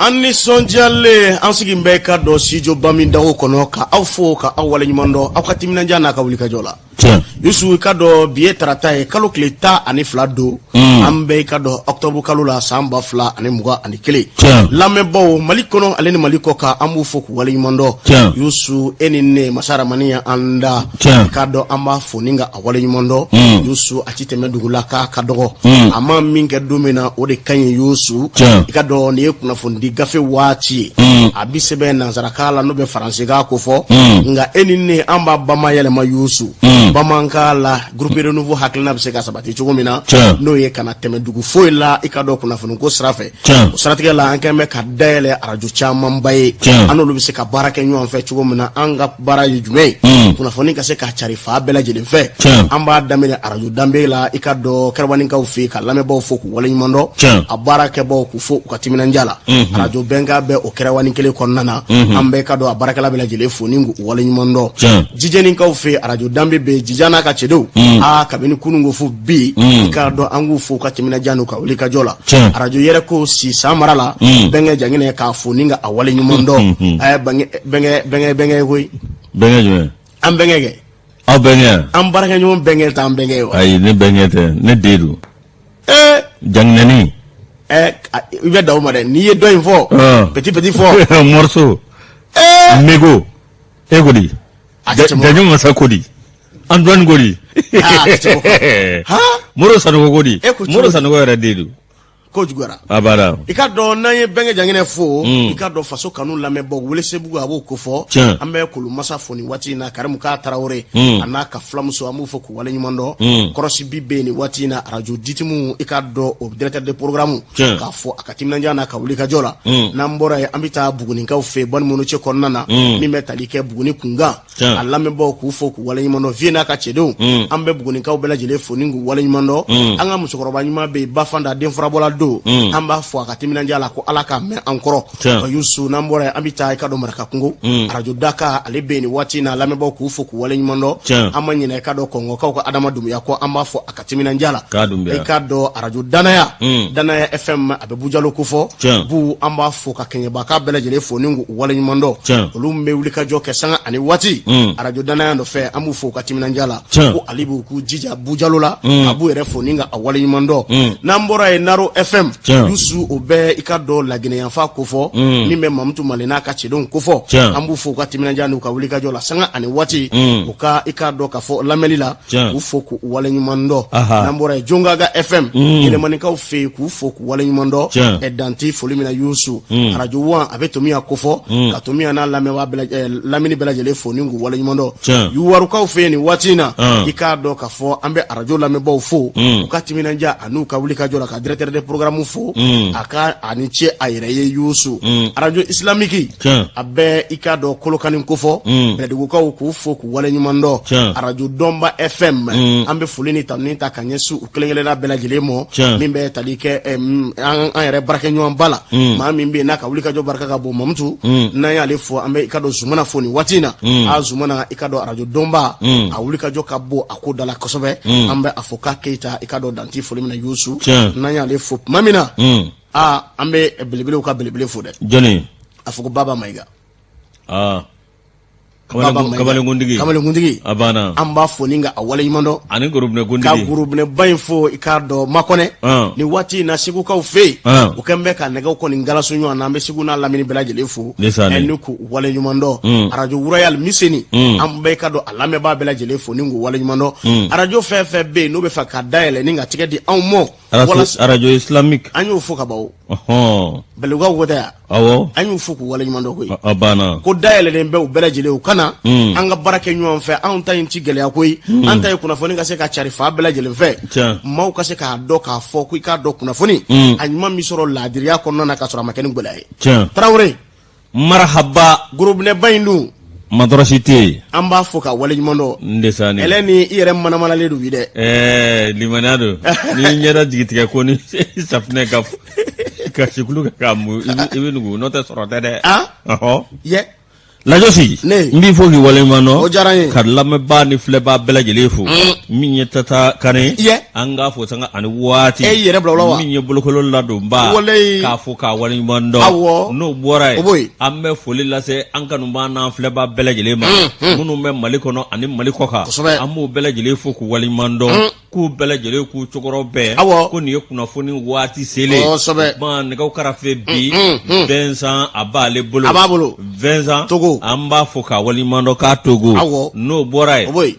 An nisɔndiyalen an sigi bɛ ka dɔn studio Bamindago kɔnɔ ka aw fo ka aw waleɲuman dɔn aw ka timinandiya n'a ka wulikajɔ la. Yusu i ka dɔn bi ye tarata ye kalo tile 12 don an bɛ i ka dɔn octobre kalo la san 2021. Lamɛnbaaw Mali kɔnɔ ale ni Mali kɔ kan an b'u fo k'u waleɲuman dɔn. Yusu e ni ne masa Ramani ye an da i ka dɔn an b'a fo ni ka a waleɲuman dɔn. Yusu a ti tɛmɛ dugu la k'a ka dɔgɔ a ma min kɛ don min na o de ka ɲi Yusu i ka dɔn nin ye kunnafonidi gafe waati ye a bi sɛbɛn nansarakan la n'o bɛ faransikan ko fɔ nka e ni ne an b'a bamayɛlɛma Yusu bamanankan la groupe renouveau hakilina bɛ se ka sabati cogo min na n'o ye kana tɛmɛ dugu foyi la i ka dɔn kunnafoni ko sira fɛ o siratigɛ la an kɛn bɛ ka dayɛlɛ arajo camanba ye an n'olu bɛ se ka baara kɛ ɲɔgɔn fɛ cogo min na an ka baara ye jumɛn ye kunnafoni ka se ka cari fan bɛɛ lajɛlen fɛ an b'a daminɛ arajo danbe la i ka dɔn kɛrɛwaninkaw fɛ ka lamɛnbaaw fo k'u waleɲuman dɔn a baarakɛbaw k'u fo u ka timinandiya la arajo bɛnkan bɛ o kɛrɛwani kelen kɔnɔna na an bɛ ka dɔn a baarakɛla bɛɛ lajɛlen fo ni k'u waleɲuman dɔn jijɛninkaw fɛ arajo danbe bɛ jija n'a ka cɛdenw aa kabini kunun ko fo bi i k'a dɔn an k'u fo u ka timinandiya n'u ka wulikajɔ la arajo yɛrɛ ko si san mara la bɛnkɛ jaginɛ k'a fo ni ka a waleɲuman dɔn bɛnkɛ bɛnkɛ bɛnkɛ koyi bɛnkɛ jumɛn an bɛnkɛ kɛ aw bɛnkɛ an baarakɛɲɔgɔn bɛnkɛ t'an bɛnkɛ ye wa ayi ne bɛnkɛ tɛ ne den don jaginɛni i bɛ da o ma dɛ n'i ye dɔ in fɔ petit petit fɔ morceau mego e ko di jaɲɔ masa ko di Antoine ko di Moro Sanogo ko di Moro Sanogo yɛrɛ den don ko juguyara a banna i ka dɔn n'an ye bɛnkɛ jaginɛ fo i ka dɔn faso kanu lamɛnbaw Welesebugu a b'o ko fɔ an bɛ kolomasa fo nin waati in na Karimu Ka Tarawele a n'a ka fulamuso an b'u fo k'u waleɲuman dɔn kɔrɔsi bi bɛ yen nin waati in na arajo ditimu i ka dɔn o directeur de programme k'a fɔ a ka timinandiya n'a ka wulikajɔ la n'an bɔra yen an bɛ taa Bugunikaw fɛ Bani Mɔnɔcɛ kɔnɔna na min bɛ tali kɛ Buguni kunkan a lamɛnbaaw k'u fo k'u waleɲuman dɔn vieux n'a ka cɛdenw an bɛ Bugunikaw bɛɛ lajɛlen fo ni k'u waleɲuman dɔn an ka musokɔrɔba ɲuman bɛ yen Bafanda den furabɔla don an b'a fɔ a ka timinandiya la ko Ala k'a mɛn an kɔrɔ ka Yusu n'an bɔra yen an bɛ taa i ka dɔn Marakakungo arajo Daka ale bɛ yen nin waati in na lamɛnbaaw k'u fo k'u waleɲuman dɔn an ma ɲinɛ i ka dɔn Kɔngɔkaw ka Adama Dunbuya kɔ an b'a fɔ a ka timinandiya la i ka dɔn arajo Danaya Danaya FM a bɛ Bujalo ko fɔ bu an b'a fo ka Kɛɲɛbaka bɛɛ lajɛlen fo ni k'u waleɲuman dɔn olu bɛ wulikajɔ kɛ sanga ani waati arajo Danaya nɔfɛ an b'u fo u ka timinandiya la ko ale b'u k'u jija Bujalo la a b'u yɛrɛ fo ni ka a waleɲuman dɔn n'an bɔra yen Naro FM Yusu o bɛ i ka dɔn Laginɛyanfan ko fɔ min bɛ Mamutu Male n'a ka cɛdenw ko fɔ an b'u fo u ka timinandiya n'u ka wulikajɔ la sanga ani waati u ka i ka dɔn ka fɔ lamɛnli la k'u fo k'u waleɲuman dɔn n'an bɔra yen Jongaga FM Yɛlɛmanikaw fɛ yen k'u fo k'u waleɲuman dɔn ɛ dan tɛ foli min na Yusu arajo wan a bɛ Tomiya kofɔ ka Tomiya n'a lamɛnbaa lamini bɛɛ lajɛlen fo ni k'u waleɲuman dɔn Yuwarukaw fɛ yen nin waati in na i k'a dɔn k'a fɔ an bɛ arajo lamɛnbaaw fo u ka timinandiya an'u ka wulikajɔ la ka directeur de programme fo a ka a ni ce a yɛrɛ ye Yusu arajo islamiki a bɛ i k'a dɔn Kolokani kofɔ Bɛlɛdugukaw k'u fo k'u waleɲuman dɔn arajo Dɔnba FM an bɛ foli ni tanuni ta ka ɲɛsin u kelen-kelenna bɛɛ lajɛlen ma min bɛ tali kɛ an yɛrɛ baarakɛɲɔgɔnba la maa min bɛ yen n'a ka wulikajɔ barika ka bon Mamutu n'an y'ale fo an bɛ i ka dɔn Zumana fo nin waati in na a Zumana i ka dɔn arajo Dɔnba a wulikajɔ ka bon a ko da la kosɛbɛ an bɛ a fɔ k'a Keyita i ka dɔn dan tɛ foli min na Yusu n'an y'ale fo tuma min na aa an bɛ belebelew ka belebele fo dɛ jɔnni a fɔ ko Baba Mayiga aa kamalekuntigi kamalekuntigi a banna an b'a fo ni ka a waleɲuman dɔn ani gorobinɛkuntigi ka gorobinɛba in fo i k'a dɔn Makɔnɛ nin waati in na Segukaw fɛ yen u kɛlen bɛ ka nɛgɛw kɔni galaso ɲɔgɔn na an bɛ Segu n'a lamini bɛɛ lajɛlen fo ni k'u waleɲuman dɔn arajo Royal Miseni an bɛ i k'a dɔn a lamɛnbaa bɛɛ lajɛlen fo ni k'u waleɲuman dɔn arajo fɛn fɛn bɛ yen n'u bɛ fɛ ka dayɛlɛ ni ka tigɛ di anw ma arajo islamique an y'o fo ka ban Bɛlɛdugukaw ko tɛ yan awɔ an y'u fo k'u waleɲuman dɔn koyi a banna ko dayɛlɛlen bɛ u bɛɛ lajɛlen u ka na an ka baara kɛ ɲɔgɔn fɛ anw ta in ti gɛlɛya koyi an ta ye kunnafoni ka se ka cari fan bɛɛ lajɛlen fɛ maaw ka se k'a dɔn k'a fɔ ko i k'a dɔn kunnafoni a ɲuman bɛ sɔrɔ laadiriya kɔnɔna na ka sɔrɔ a ma kɛ ni gɛlɛya ye Tarawele marahaba gorobinɛba in dun matɔrɔsi tɛ yen an b'a fo ka waleɲuman dɔn n de sa ni i yɛrɛ manamanalen don bi dɛ ɛɛ limaniya don n'i ɲɛda jigitigɛ ko ni safinɛ ka ka sikulu kɛ k'a mu i bɛ nugu n'o tɛ sɔrɔ tɛ dɛ ɔhɔ yɛ Lajɔsi Ne. n b'i fo k'i waleɲuman dɔn O diyara n ye. ka lamɛnbaa ni filɛbaa bɛɛ lajɛlen fo min ye tata kane Yɛ. an k'a fo sanga ani waati E y'i yɛrɛ bila o la wa? min ye bolokolo ladonba Walayi. k'a fo k'a waleɲuman dɔn Awɔ. n'o bɔra O b'o yen yen. an bɛ foli lase an kanubaa n'an filɛbaa bɛɛ lajɛlen ma minnu bɛ mali kɔnɔ ani mali kɔkan Kosɛbɛ. an b'u bɛɛ lajɛlen fo k'u waleɲuman dɔn k'u bɛɛ lajɛlen k'u cokɔrɔ bɛɛ Awɔ. ko nin ye kunnafoni waati selen Kosɛbɛ. ma nɛgɛw karafe bi Vincent a b'ale bolo A b'a bolo. Vincent Togo. an b'a fo k'a waleɲuman dɔn k'a Togo Awɔ. n'o bɔra yen O b'o yen.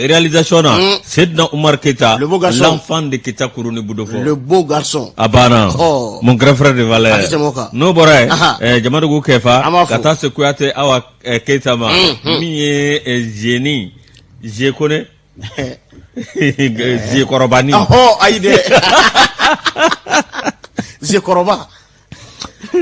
Réalisation na Seydina Oumar Keita Le beau garçon. l'enfant de Keita Kuruni Budofo Le beau garçon. a banna Ɔ. mon grand frère de valeur A tɛ tɛmɛ o kan. n'o bɔra yen Aha. Jamadugu Kɛfa An b'a fo. ka taa se Kuyate Awa Keita ma min ye Zeni Zekone Zekɔrɔbani Ɔhɔ, ayi dɛ. Zekɔrɔba.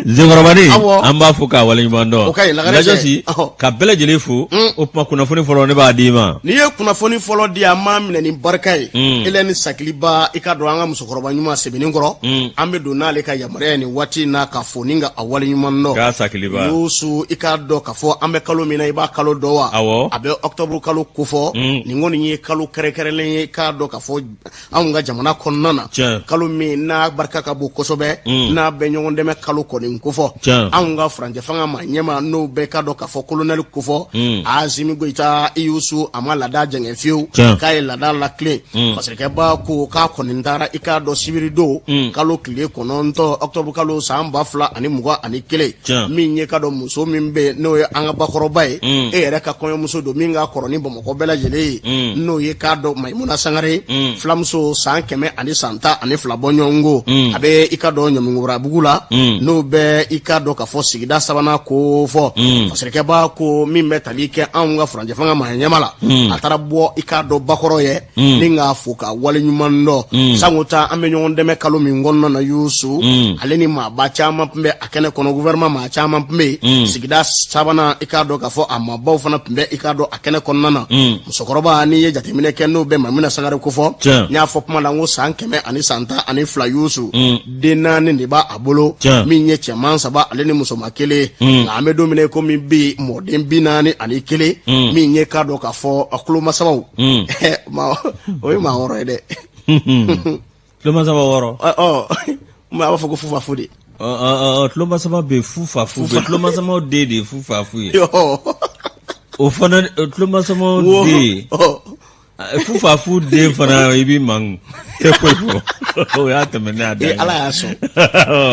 Zekɔrɔbani Awɔ. an b'a fo k'a waleɲuman dɔn O ka ɲi, lagare cɛ. Lajɔsi Ɔhɔ. ka bɛɛ lajɛlen fo o tuma kunnafoni fɔlɔ ne b'a d'i ma N'i ye kunnafoni fɔlɔ di an b'a minɛ ni barika ye. Hélène Sakiliba i ka dɔn an ka musokɔrɔba ɲuman Sebenikɔrɔ. An bɛ don n'ale ka yamaruya ye nin waati in na ka fo ni ka a waleɲuman dɔn. K'a Sakiliba. Yusu i k'a dɔn k'a fɔ an bɛ kalo min na i b'a kalo dɔn wa? Awɔ. A bɛ octobre kalo kofɔ. Nin kɔni ye kalo kɛrɛnkɛrɛnlen ye i k'a dɔn k'a fɔ anw ka jamana kɔnɔna na. Tiɲɛ. Kalo min n'a barika ka bon kosɛbɛ. N'a bɛ ɲɔgɔn dɛmɛ kalo kɔni kofɔ. Tiɲɛ. Anw ka furancɛ fanga maa ɲɛmaa n'o bɛɛ k'a dɔn k'a fɔ colonel kofɔ. Asimi Goyita Yusu a ma laada jɛngɛ fiyewu. Tiɲɛ. K'a ye laada latilen. Fasirikɛba ko k'a kɔni taara i k'a dɔn sibiri don. Kalo tile 9 octobre kalo san 2021. Tiɲɛ. Min ye k'a dɔn muso min bɛ yen n'o ye an ka bakɔrɔba ye. E yɛrɛ ka kɔɲɔmuso don min ka kɔrɔ ni Bamakɔ bɛɛ lajɛlen ye. N'o ye k'a dɔn Mayimuna Sangare. Fulamuso san 112 bɔ ɲɔgɔn ko. A bɛ i k'a dɔn Ɲamikurabugu la. N'o bɛ i k'a dɔn k'a fɔ sigida sabanan ko fɔ. Fasirikɛba ko min bɛ tali kɛ anw ka furancɛ fanga maa ɲɛmaa la. A taara bɔ i k'a dɔn bakɔrɔ ye. Ni k'a fo k'a waleɲuman dɔn. Sango ta an bɛ ɲɔgɔn dɛmɛ kalo min kɔnɔna na Yusu. Ale ni maaba caman tun bɛ a kɛnɛ kɔnɔ gouvernement maa caman tun bɛ yen. Sigida sabanan i k'a dɔn k'a fɔ a maabaw fana tun bɛ i k'a dɔn a kɛnɛ kɔnɔna na. Musokɔrɔba n'i ye jateminɛ kɛ n'o bɛ Mayimuna Sangare kofɔ. Tiɲɛ. N y'a fɔ kuma la n ko san 112 Yusu. Den naani de b'a bolo. Tiɲɛ. Min ye cɛman saba ale ni musoman kelen. Nka an bɛ don min na i komi bi mɔden 41. Min ye k'a dɔn k'a fɔ a tulomasabaw. O ye maa wɔɔrɔ ye dɛ. Tulomasaba wɔɔrɔ. Ɔ a b'a fɔ ko fufafu de. Tulomasaba bɛ fufafu bɛ tulomasamaw den de ye fufafu ye. O fana tulomasamaw den. Fufafu den fana i b'i man tɛ foyi fɔ o y'a tɛmɛnen a dan ye. Ala y'a sɔn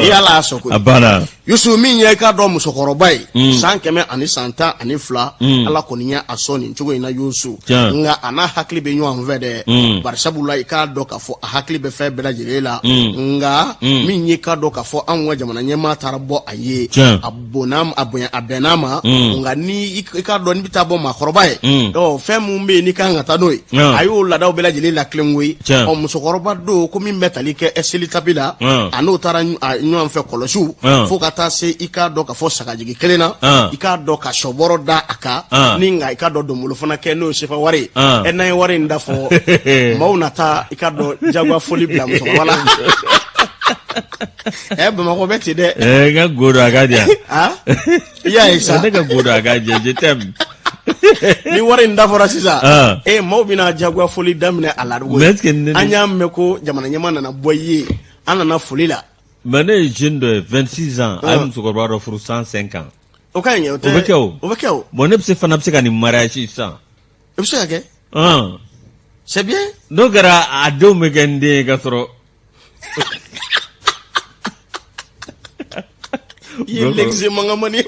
i Ala y'a sɔn koyi. A banna. Yusu min ye i k'a dɔn musokɔrɔba ye san 112 Ala kɔni ye a sɔn nin cogo in na Yusu nka a n'a hakili bɛ ɲɔgɔn fɛ dɛ bari sabula i k'a dɔn k'a fɔ a hakili bɛ fɛn bɛɛ lajɛlen la nka min ye k'a dɔn k'a fɔ anw ka jamana ɲɛmaa taara bɔ a ye a bonna a bonya a bɛn'a ma nka ni i k'a dɔn n'i bɛ taa bɔ maakɔrɔba ye ɔ fɛn mun bɛ yen n'i kan ka taa n'o ye a y'o laadaw bɛɛ lajɛlen latilen koyi ɔ musokɔrɔba don ko min bɛ tali kɛ seli tapi la a n'o taara ɲɔgɔn fɛ kɔlɔsiw fo ka taa se i k'a dɔn k'a fɔ sagajigi kelen na i k'a dɔn ka sɔbɔrɔ da a kan ni nka i k'a dɔn donbolo fana kɛ n'o ye sefa wari ye ɛ n'an ye wari in da fɔ maaw na taa i k'a dɔn jagoya foli bila musokɔrɔba la. Ɛ Bamakɔ bɛ ten dɛ. Ɛɛ n ka go don a ka diya. I y'a ye sa. Ne ka go don a ka diya je t'aime. Ni wari in da fɔra sisan. Ee maaw bɛna jagoya foli daminɛ a la. Mais est-ce que ne an y'a mɛn ko jamana ɲɛmaa nana bɔ i ye an nana foli la. Mais ne ye jeune dɔ ye 26 ans a ye musokɔrɔba dɔ furu 105 ans. O ka ɲi o tɛ. O bɛ kɛ o. O bɛ kɛ o. Bon ne bɛ se fana bɛ se ka nin mariage sisan. O bɛ se ka kɛ. C'est bien. N'o kɛra a denw bɛ kɛ n den ye ka sɔrɔ. I ye l'exe mangamani.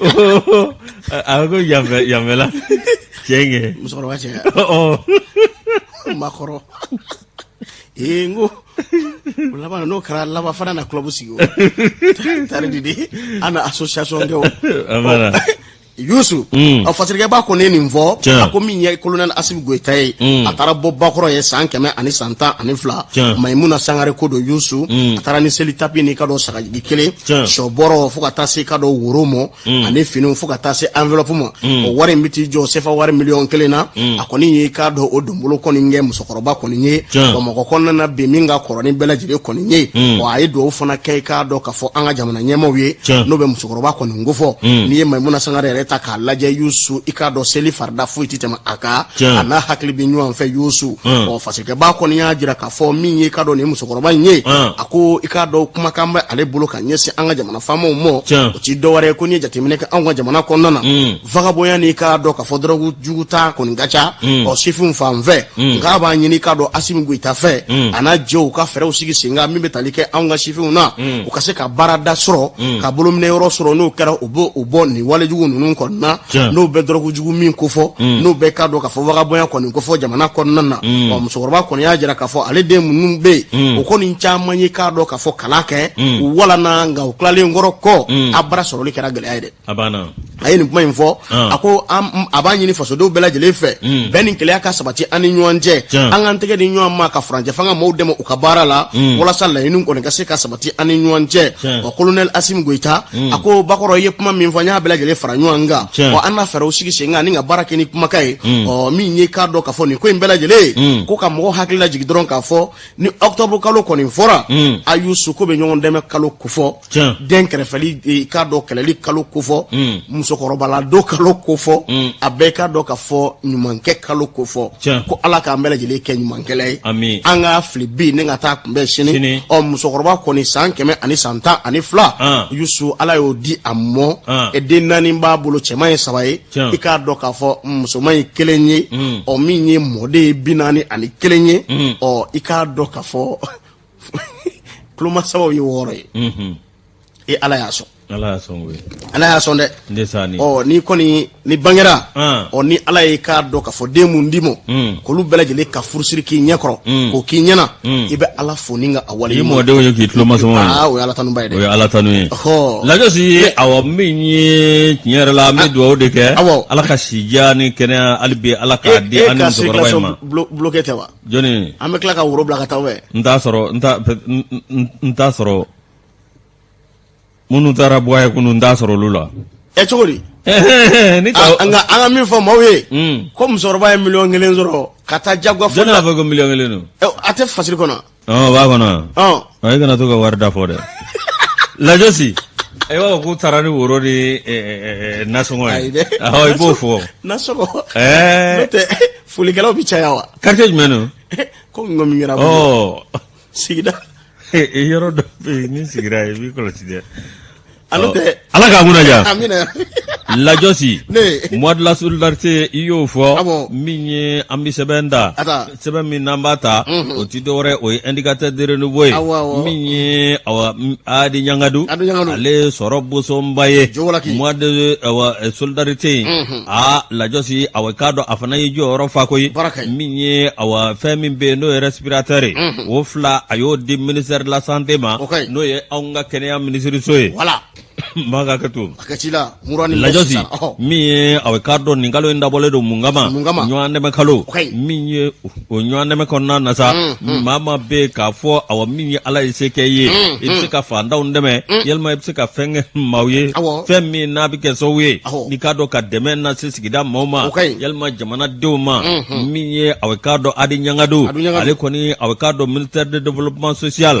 A ko yanfɛ yanfɛla cɛ kɛ. Musokɔrɔba cɛ. Makɔrɔ. Ee n ko o laban n'o kɛra laban fana na club sigi o. Tari Didi an na association kɛ o. Yusu a fasirikɛba kɔni ye nin fɔ a ko min ye colonel Asimi Goyita ye a taara bɔ bakɔrɔ ye san 112 Mayimuna Sangare ko don Yusu a taara ni seli tapi n'i ka dɔn sagajigi kelen sɔbɔrɔ fo ka taa se i ka dɔn woro ma ani finiw fo ka taa se enveloppe ma o wari in bɛ t'i jɔ sefa wari miliyɔn 1 na a kɔni ye i k'a dɔn o donbolo kɔni kɛ musokɔrɔba kɔni ye Bamakɔ kɔnɔna na bi min ka kɔrɔ ni bɛɛ lajɛlen kɔni ye wa a ye dugawu fana kɛ i k'a dɔn k'a fɔ an ka jamana ɲɛmaaw ye n'o bɛ musokɔrɔba kɔni kofɔ n'i ye Mayimuna Sangare yɛrɛ ta k'a lajɛ Yusu, i k'a dɔn seli farida foyi tɛ tɛmɛ a kan, a n'a hakili bɛ ɲɔgɔn fɛ Yusu. Ɔ, fasirikɛba kɔni y'a jira k'a fɔ min ye i k'a dɔn nin musokɔrɔba in ye, a ko i k'a dɔn kumakan bɛ ale bolo ka ɲɛsin an ka jamana faamaw ma. O ti dɔwɛrɛ ye ko n'i ye jateminɛ kɛ anw ka jamana kɔnɔna na, vagabɔnya n'i k'a dɔn k'a fɔ dɔrɔgu jugu ta kɔni ka ca ɔ sifinw fan fɛ. Nka a b'a ɲini i k'a dɔn Asimi Goyita fɛ, a n'a jɛw ka fɛɛrɛw sigi sen kan min bɛ tali kɛ anw ka sifinw na, u ka se ka baarada sɔrɔ, ka bolominɛ yɔrɔ sɔrɔ. N'o kɛra, u b'o bɔ nin walejugu ninnu kɔnɔna, n'o bɛ dɔrɔgu jugu min kofɔ, n'o bɛ k'a dɔn k'a fɔ vagabɔnya kɔni kofɔ jamana kɔnɔna na. Ɔ, musokɔrɔba kɔni y'a jira k'a fɔ ale den minnu bɛ yen, o kɔni caman ye k'a dɔn k'a fɔ kalan kɛ, u walanna, nka u tilalen kɔrɔ kɔ, a baara sɔrɔli kɛra gɛlɛya ye dɛ. A banna. A ye nin kuma in fɔ. A ko a b'a ɲini fasodenw bɛɛ lajɛlen fɛ, bɛn ni kelenya ka sabati an ni ɲɔgɔn cɛ, an k'an tɛgɛ di ɲɔgɔn ma ka furancɛ fanga maaw dɛmɛ u ka baara la, walasa laɲini kɔni ka se ka sabati an ni ɲɔgɔn cɛ. Ɔ, colonel Asimi Goyita, a ko bakɔrɔ, i ye kuma min fɔ, n y'a bɛɛ lajɛlen fara ɲɔgɔn kan. Ɔ, an na fɛɛrɛw sigi sen kan ni ka baara kɛ ni kumakan ye. Ɔ, min ye k'a dɔn k'a fɔ nin ko in bɛɛ lajɛlen ko ka mɔgɔ hakili lajigin dɔrɔn k'a fɔ ni octobre kalo kɔni fɔra, a Yusu, ko bɛ ɲɔgɔn dɛmɛ kalo kofɔ, den kɛrɛfɛli, i k'a dɔn kɛlɛli kalo kofɔ, musokɔrɔbaladon kalo kofɔ, a bɛɛ k'a dɔn k'a fɔ ɲumankɛ kalo kofɔ. Ko Ala k'an bɛɛ lajɛlen kɛ ɲumankɛla ye, an ka fili bi ni ka taa kunbɛn sini. Ɔ, musokɔrɔba kɔni san 112, Yusu, Ala y'o di a mɔ. Den naani b'a bolo, cɛman ye saba ye, i k'a dɔn k'a fɔ musoman ye kelen ye. Ɔ, min ye mɔden ye 41 ye. Ɔ, i k'a dɔn k'a fɔ tulomasabaw ye wɔɔrɔ ye. E, Ala y'a sɔn. Ala y'a sɔn koyi. Ala y'a sɔn dɛ. Ɔ, n'i kɔni ni bangera, ɔ, ni Ala ye k'a dɔn k'a fɔ den mun d'i ma, k'olu bɛɛ lajɛlen ka furusiri k'i ɲɛ kɔrɔ, k'o k'i ɲɛna, i bɛ Ala fo ni ka a wale. I mɔdenw ye k'i tulomasamaw ye. Aa, o ye Ala tanuba ye dɛ. O ye Ala tanu ye. Lajɔsi, awɔ, min ye tiɲɛ yɛrɛ la, an bɛ dugawu de kɛ. Ala ka sijan ni kɛnɛya hali bi, Ala k'a di an ni musokɔrɔba in ma. Bloqué tɛ wa? Jɔnni? An bɛ tila ka woro bila ka taa wɛ. N t'a sɔrɔ, n t'a sɔrɔ. Minnu taara bɔ a ye kunun, n t'a sɔrɔ olu la. Ɛ, cogo di? Nka an ka min fɔ maaw ye, ko musokɔrɔba ye miliyɔn 1 sɔrɔ ka taa jagoya. Jɔnni y'a fɔ ko miliyɔn 1 don? A tɛ fasiri kɔnɔ. Ɔ, b'a kɔnɔ. Ɔ, e kana to ka wari da fɔ dɛ, Lajɔsi. E b'a fɔ k'u taara ni woro ni nasɔngɔ ye. Awɔ, i b'o fɔ. Nasɔngɔ. N'o tɛ, folikɛlaw bɛ caya wa? Quartier jumɛn don? Ko ŋɔmi kɛra. Ɔ. Sigida. Yɔrɔ dɔ bɛ yen, n'i sigira yen, i b'i kɔlɔsi dɛ. A n'o tɛ. Ala k'a kunna diya. Amina. Lajɔsi. Ne. Mois de la solidarité, i y'o fɔ. Awɔ. Min ye an bɛ sɛbɛn ta. Ata. Sɛbɛn min n'an b'a ta. O ti dɔwɛrɛ, o ye indicateur de renouveau ye. Awɔ, awɔ. Min ye awa Adi Ɲangadu. Adi Ɲangadu. Ale ye sɔrɔ bosonba ye. Jowalaki. Mois de awa solidarité in. Aa, Lajɔsi, awa, k'a dɔn a fana y'i jɔyɔrɔ fa koyi. Baara ka ɲi. Min ye awa fɛn min bɛ yen, n'o ye respirateur ye. O fila, a y'o di ministère de la santé ma. O ka ɲi. N'o ye anw ka kɛnɛya minisiriso ye. Voilà. N b'a ka kɛ to. A ka ci la mura ni Lajɔsi, ɔhɔ. min ye a k'a dɔn nin kalo in dabɔlen don mun kama? Mun kama? Ɲɔgɔn dɛmɛ kalo. O ka ɲi. Min ye o ɲɔgɔn dɛmɛ kɔnɔna na sa, maa maa bɛ yen k'a fɔ awa min ye Ala ye se kɛ i ye, i bɛ se ka fantanw dɛmɛ, yalima i bɛ se ka fɛn kɛ maaw ye, fɛn min n'a bɛ kɛ sababu ye n'i k'a dɔn ka dɛmɛ lase sigida maaw ma, O ka ɲi. yalima jamanadenw ma. Min ye a k'a dɔn Adi Ɲangadu, Adi Ɲangadu. ale kɔni a k'a dɔn ministère de développement social,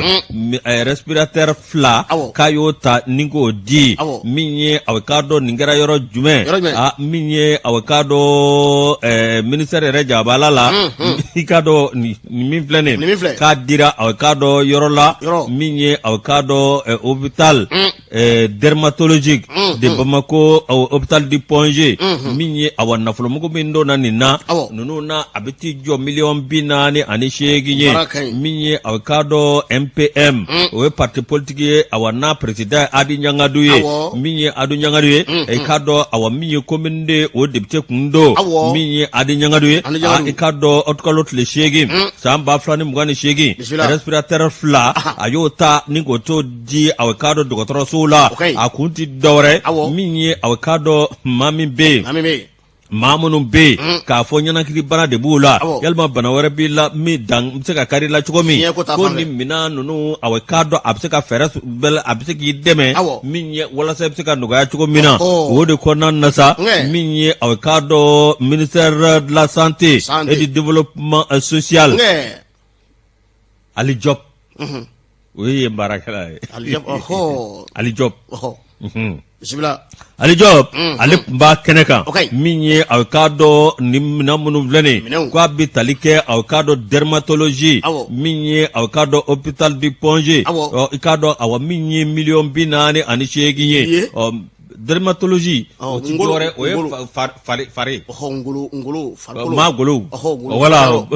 respirateur fila, k'a y'o ta ni k'o di. Min ye a k'a dɔn nin kɛra yɔrɔ jumɛn? Yɔrɔ jumɛn? A, min ye a k'a dɔn ministère yɛrɛ jabala la, i k'a dɔn nin min filɛ nin Nin min filɛ. k'a dira a k'a dɔn yɔrɔ la. Yɔrɔ. Min ye a k'a dɔn hôpital dermatologique de Bamako, hôpital du Point G, min ye awa nafolomugu min donna nin na, ninnu na, a bɛ t'i jɔ miliyɔn 48 ye. Baara ka ɲi. Min ye a k'a dɔn MPM, o ye parti politique ye, awa n'a président ye Adi Ɲangadu ye. Min ye Adi Ɲangadu ye, i k'a dɔn awa min ye commune deux, o député kun don. Min ye Adi Ɲangadu ye, Adi Ɲangadu. I k'a dɔn août kalo tile 8 san 2028, Bisimila. respirateur fila, a y'o ta ni k'o t'o di a k'a dɔn dɔgɔtɔrɔsow la. O ka ɲi. A kun ti dɔwɛrɛ, min ye a k'a dɔn maa min bɛ yen, Maa min bɛ yen. maa minnu bɛ yen k'a fɔ ɲɛnakili bana de b'u la, yalima bana wɛrɛ b'i la min dan bɛ se ka kari la cogo min, Fiɲɛ ko ta ko fan fɛ. ni minɛn ninnu, a k'a dɔn a bɛ se ka fɛɛrɛ bɛɛ la, a bɛ se k'i dɛmɛ min ye walasa i bɛ se ka nɔgɔya cogo min na. O de kɔnɔna na sa, min ye a k'a dɔn ministère de la santé Santé. et du développement social, Ali Diop, o ye yen baarakɛla ye. Ali Diop, ɔhɔ. Ali Diop. Ɔhɔ. Bisimila. Ali Jɔp ale tun b'a kɛnɛ kan min ye aw k'a dɔn nin minɛn minnu filɛ nin k'a bɛ tali kɛ aw k'a dɔn dermatologie min ye aw k'a dɔn hôpital du Point G i k'a dɔn awa min ye miliyɔn 48 ye ɔ dermatologie o ti dɔwɛrɛ o ye fari maa golo wala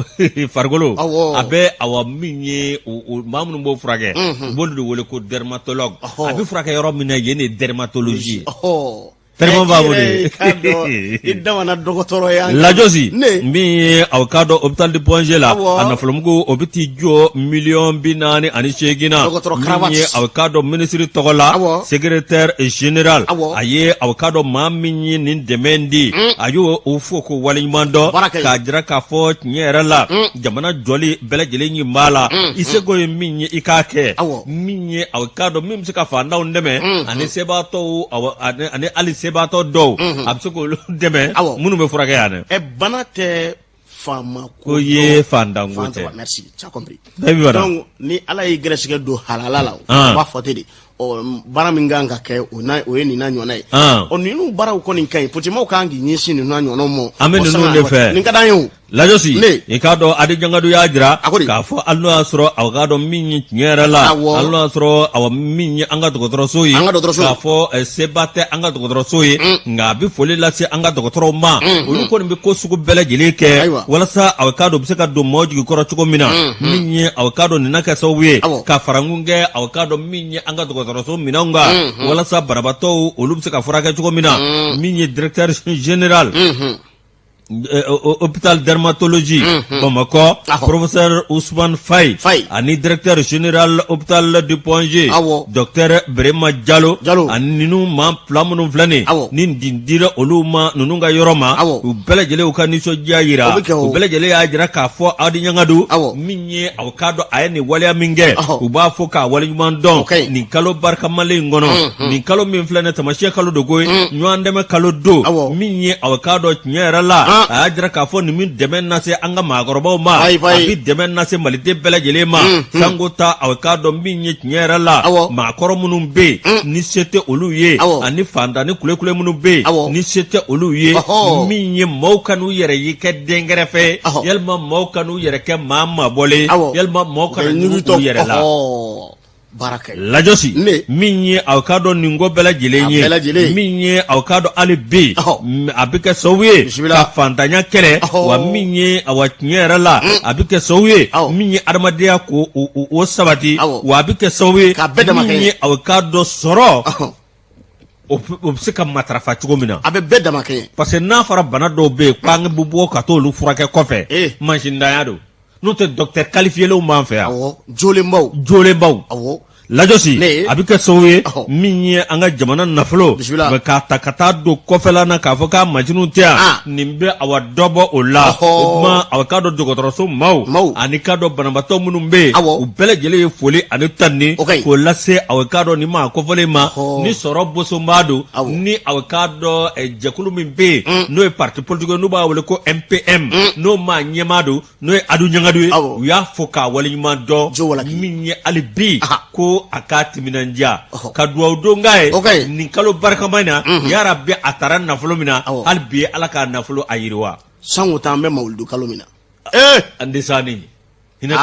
farikolo a bɛ awa min ye maa minnu b'o furakɛ u b'olu de wele ko dermatologue a bɛ furakɛ yɔrɔ min na yen de ye dermatologie ye traitement b'a bolo i damana dɔgɔtɔrɔ ya lajɔsi min ye aw k'a dɔn hôpital du Point G la a nafolomugu o bɛ t'i jɔ miliyɔn 48 na min ye aw k'a dɔn minisiri tɔgɔ la secrétaire général a ye aw k'a dɔn maa min ye nin dɛmɛ di a y'o fo k'o waleɲuman dɔn k'a jira k'a fɔ tiɲɛ yɛrɛ la jamana jɔli bɛɛ lajɛlen ɲi b'a la i seko ye min ye i k'a kɛ min ye aw k'a dɔn min bɛ se ka faantanw dɛmɛ ani sebaatɔw ani hali sebaatɔ dɔw a bɛ se k'olu dɛmɛ minnu bɛ furakɛ yan dɛ bana tɛ faama ko ye faantan ko tɛ merci tu as compris donc ni Ala y'i gɛrɛsɛgɛ don halala la o b'a fɔ ten de ɔ baara min kan ka kɛ o n'a o ye nin n'a ɲɔgɔnna ye ɔ ninnu baaraw kɔni ka ɲi politimaaw kan k'i ɲɛsin ninnu n'a ɲɔgɔnnaw ma an bɛ ninnu de fɛ nin ka d'an ye o Lajɔsi i k'a dɔn Adi Jangadu y'a jira k'a fɔ hali n'o y'a sɔrɔ aw k'a dɔn min ye tiɲɛ yɛrɛ la hali n'o y'a sɔrɔ awa min ye an ka dɔgɔtɔrɔso ye k'a fɔ seba tɛ an ka dɔgɔtɔrɔso ye nka a bɛ foli lase an ka dɔgɔtɔrɔw ma olu kɔni bɛ ko sugu bɛɛ lajɛlen kɛ walasa aw k'a dɔn u bɛ se ka don maaw jigi kɔrɔ cogo min na min ye aw k'a dɔn nin na kɛ sababu ye ka farankun kɛ aw k'a dɔn min ye an ka dɔgɔtɔrɔso minɛnw kan walasa banabaatɔw olu bɛ se ka furakɛ cogo min na min ye directeur général hôpital dermatologie Bamakɔ professeur Ousmane Faye ani directeur général hôpital du Point G docteur Berema Jalo ani ninnu maa fila minnu filɛ nin ni nin dira olu ma ninnu ka yɔrɔ ma u bɛɛ lajɛlen u ka nisɔndiya jira u bɛɛ lajɛlen y'a jira k'a fɔ Adi Ɲangadu min ye aw k'a dɔn a ye nin waleya min kɛ u b'a fɔ k'a waleɲuman dɔn nin kalo barikamalen in kɔnɔ nin kalo min filɛ nin tamasiyɛn kalo don koyi ɲɔgɔn dɛmɛ kalo don min ye aw k'a dɔn tiɲɛ yɛrɛ la a y'a jira k'a fɔ nin min dɛmɛ nase an ka maakɔrɔbaw ma a bɛ dɛmɛ nase maliden bɛɛ lajɛlen ma sanko ta aw k'a dɔn min ye tiɲɛ yɛrɛ la maakɔrɔ minnu bɛ yen ni se tɛ olu ye ani faantan ni kulekule minnu bɛ yen ni se tɛ olu ye min ye maaw kan'u yɛrɛ ye kɛ dɛnkɛrɛfɛ yalima maaw kan'u yɛrɛ kɛ maa mabɔlen yalima maaw kana ɲugu u yɛrɛ la lajɔsi min ye aw k'a dɔn nin ko bɛɛ lajɛlen ye min ye aw k'a dɔn hali bi a bɛ kɛ sababu ye ka fantanya kɛlɛ wa min ye awa tiɲɛ yɛrɛ la a bɛ kɛ sababu ye min ye adamadenya ko o sabati wa a bɛ kɛ sababu ye min ye aw k'a dɔn sɔrɔ o bɛ se ka matarafa cogo min na a bɛ bɛɛ dama kɛɲɛ parce que n'a fɔra bana dɔw bɛ yen k'an bɛ bɔ ka t'olu furakɛ kɔfɛ eh. mansintanya don n'o tɛ docteur qualifiélenw b'an fɛ yan awɔ jolenbaw jolenbaw awɔ lajɔsi a bɛ kɛ sababu ye min ye an ka jamana nafolo k'a ta ka taa don kɔfɛla na k'a fɔ k'a masiniw tɛ yan ah. nin bɛ awa dɔ bɔ o la o tuma awa k'a dɔn dɔgɔtɔrɔso maaw ani k'a dɔn banabaatɔ minnu bɛ yen u bɛɛ lajɛlen ye foli ani tanuni k'o lase awa k'a dɔn nin maa kofɔlen ma ni sɔrɔ bosonba don ni awa k'a dɔn jɛkulu min bɛ yen mm. n'o ye parti politique n'u b'a wele ko MPM mm. n'o maa ɲɛmaa don n'o ye Adu Ɲangadu ye u y'a fo k'a waleɲuman dɔn min ye hali bi ko a k'a timinandiya ka dugawu don k'a ye nin kalo barikama in na mhm. yarabi a taara nafolo min na hali bi Ala k'a nafolo a yiriwa sango ta an bɛ mawuludu kalo min na ee an tɛ sa ni hinɛ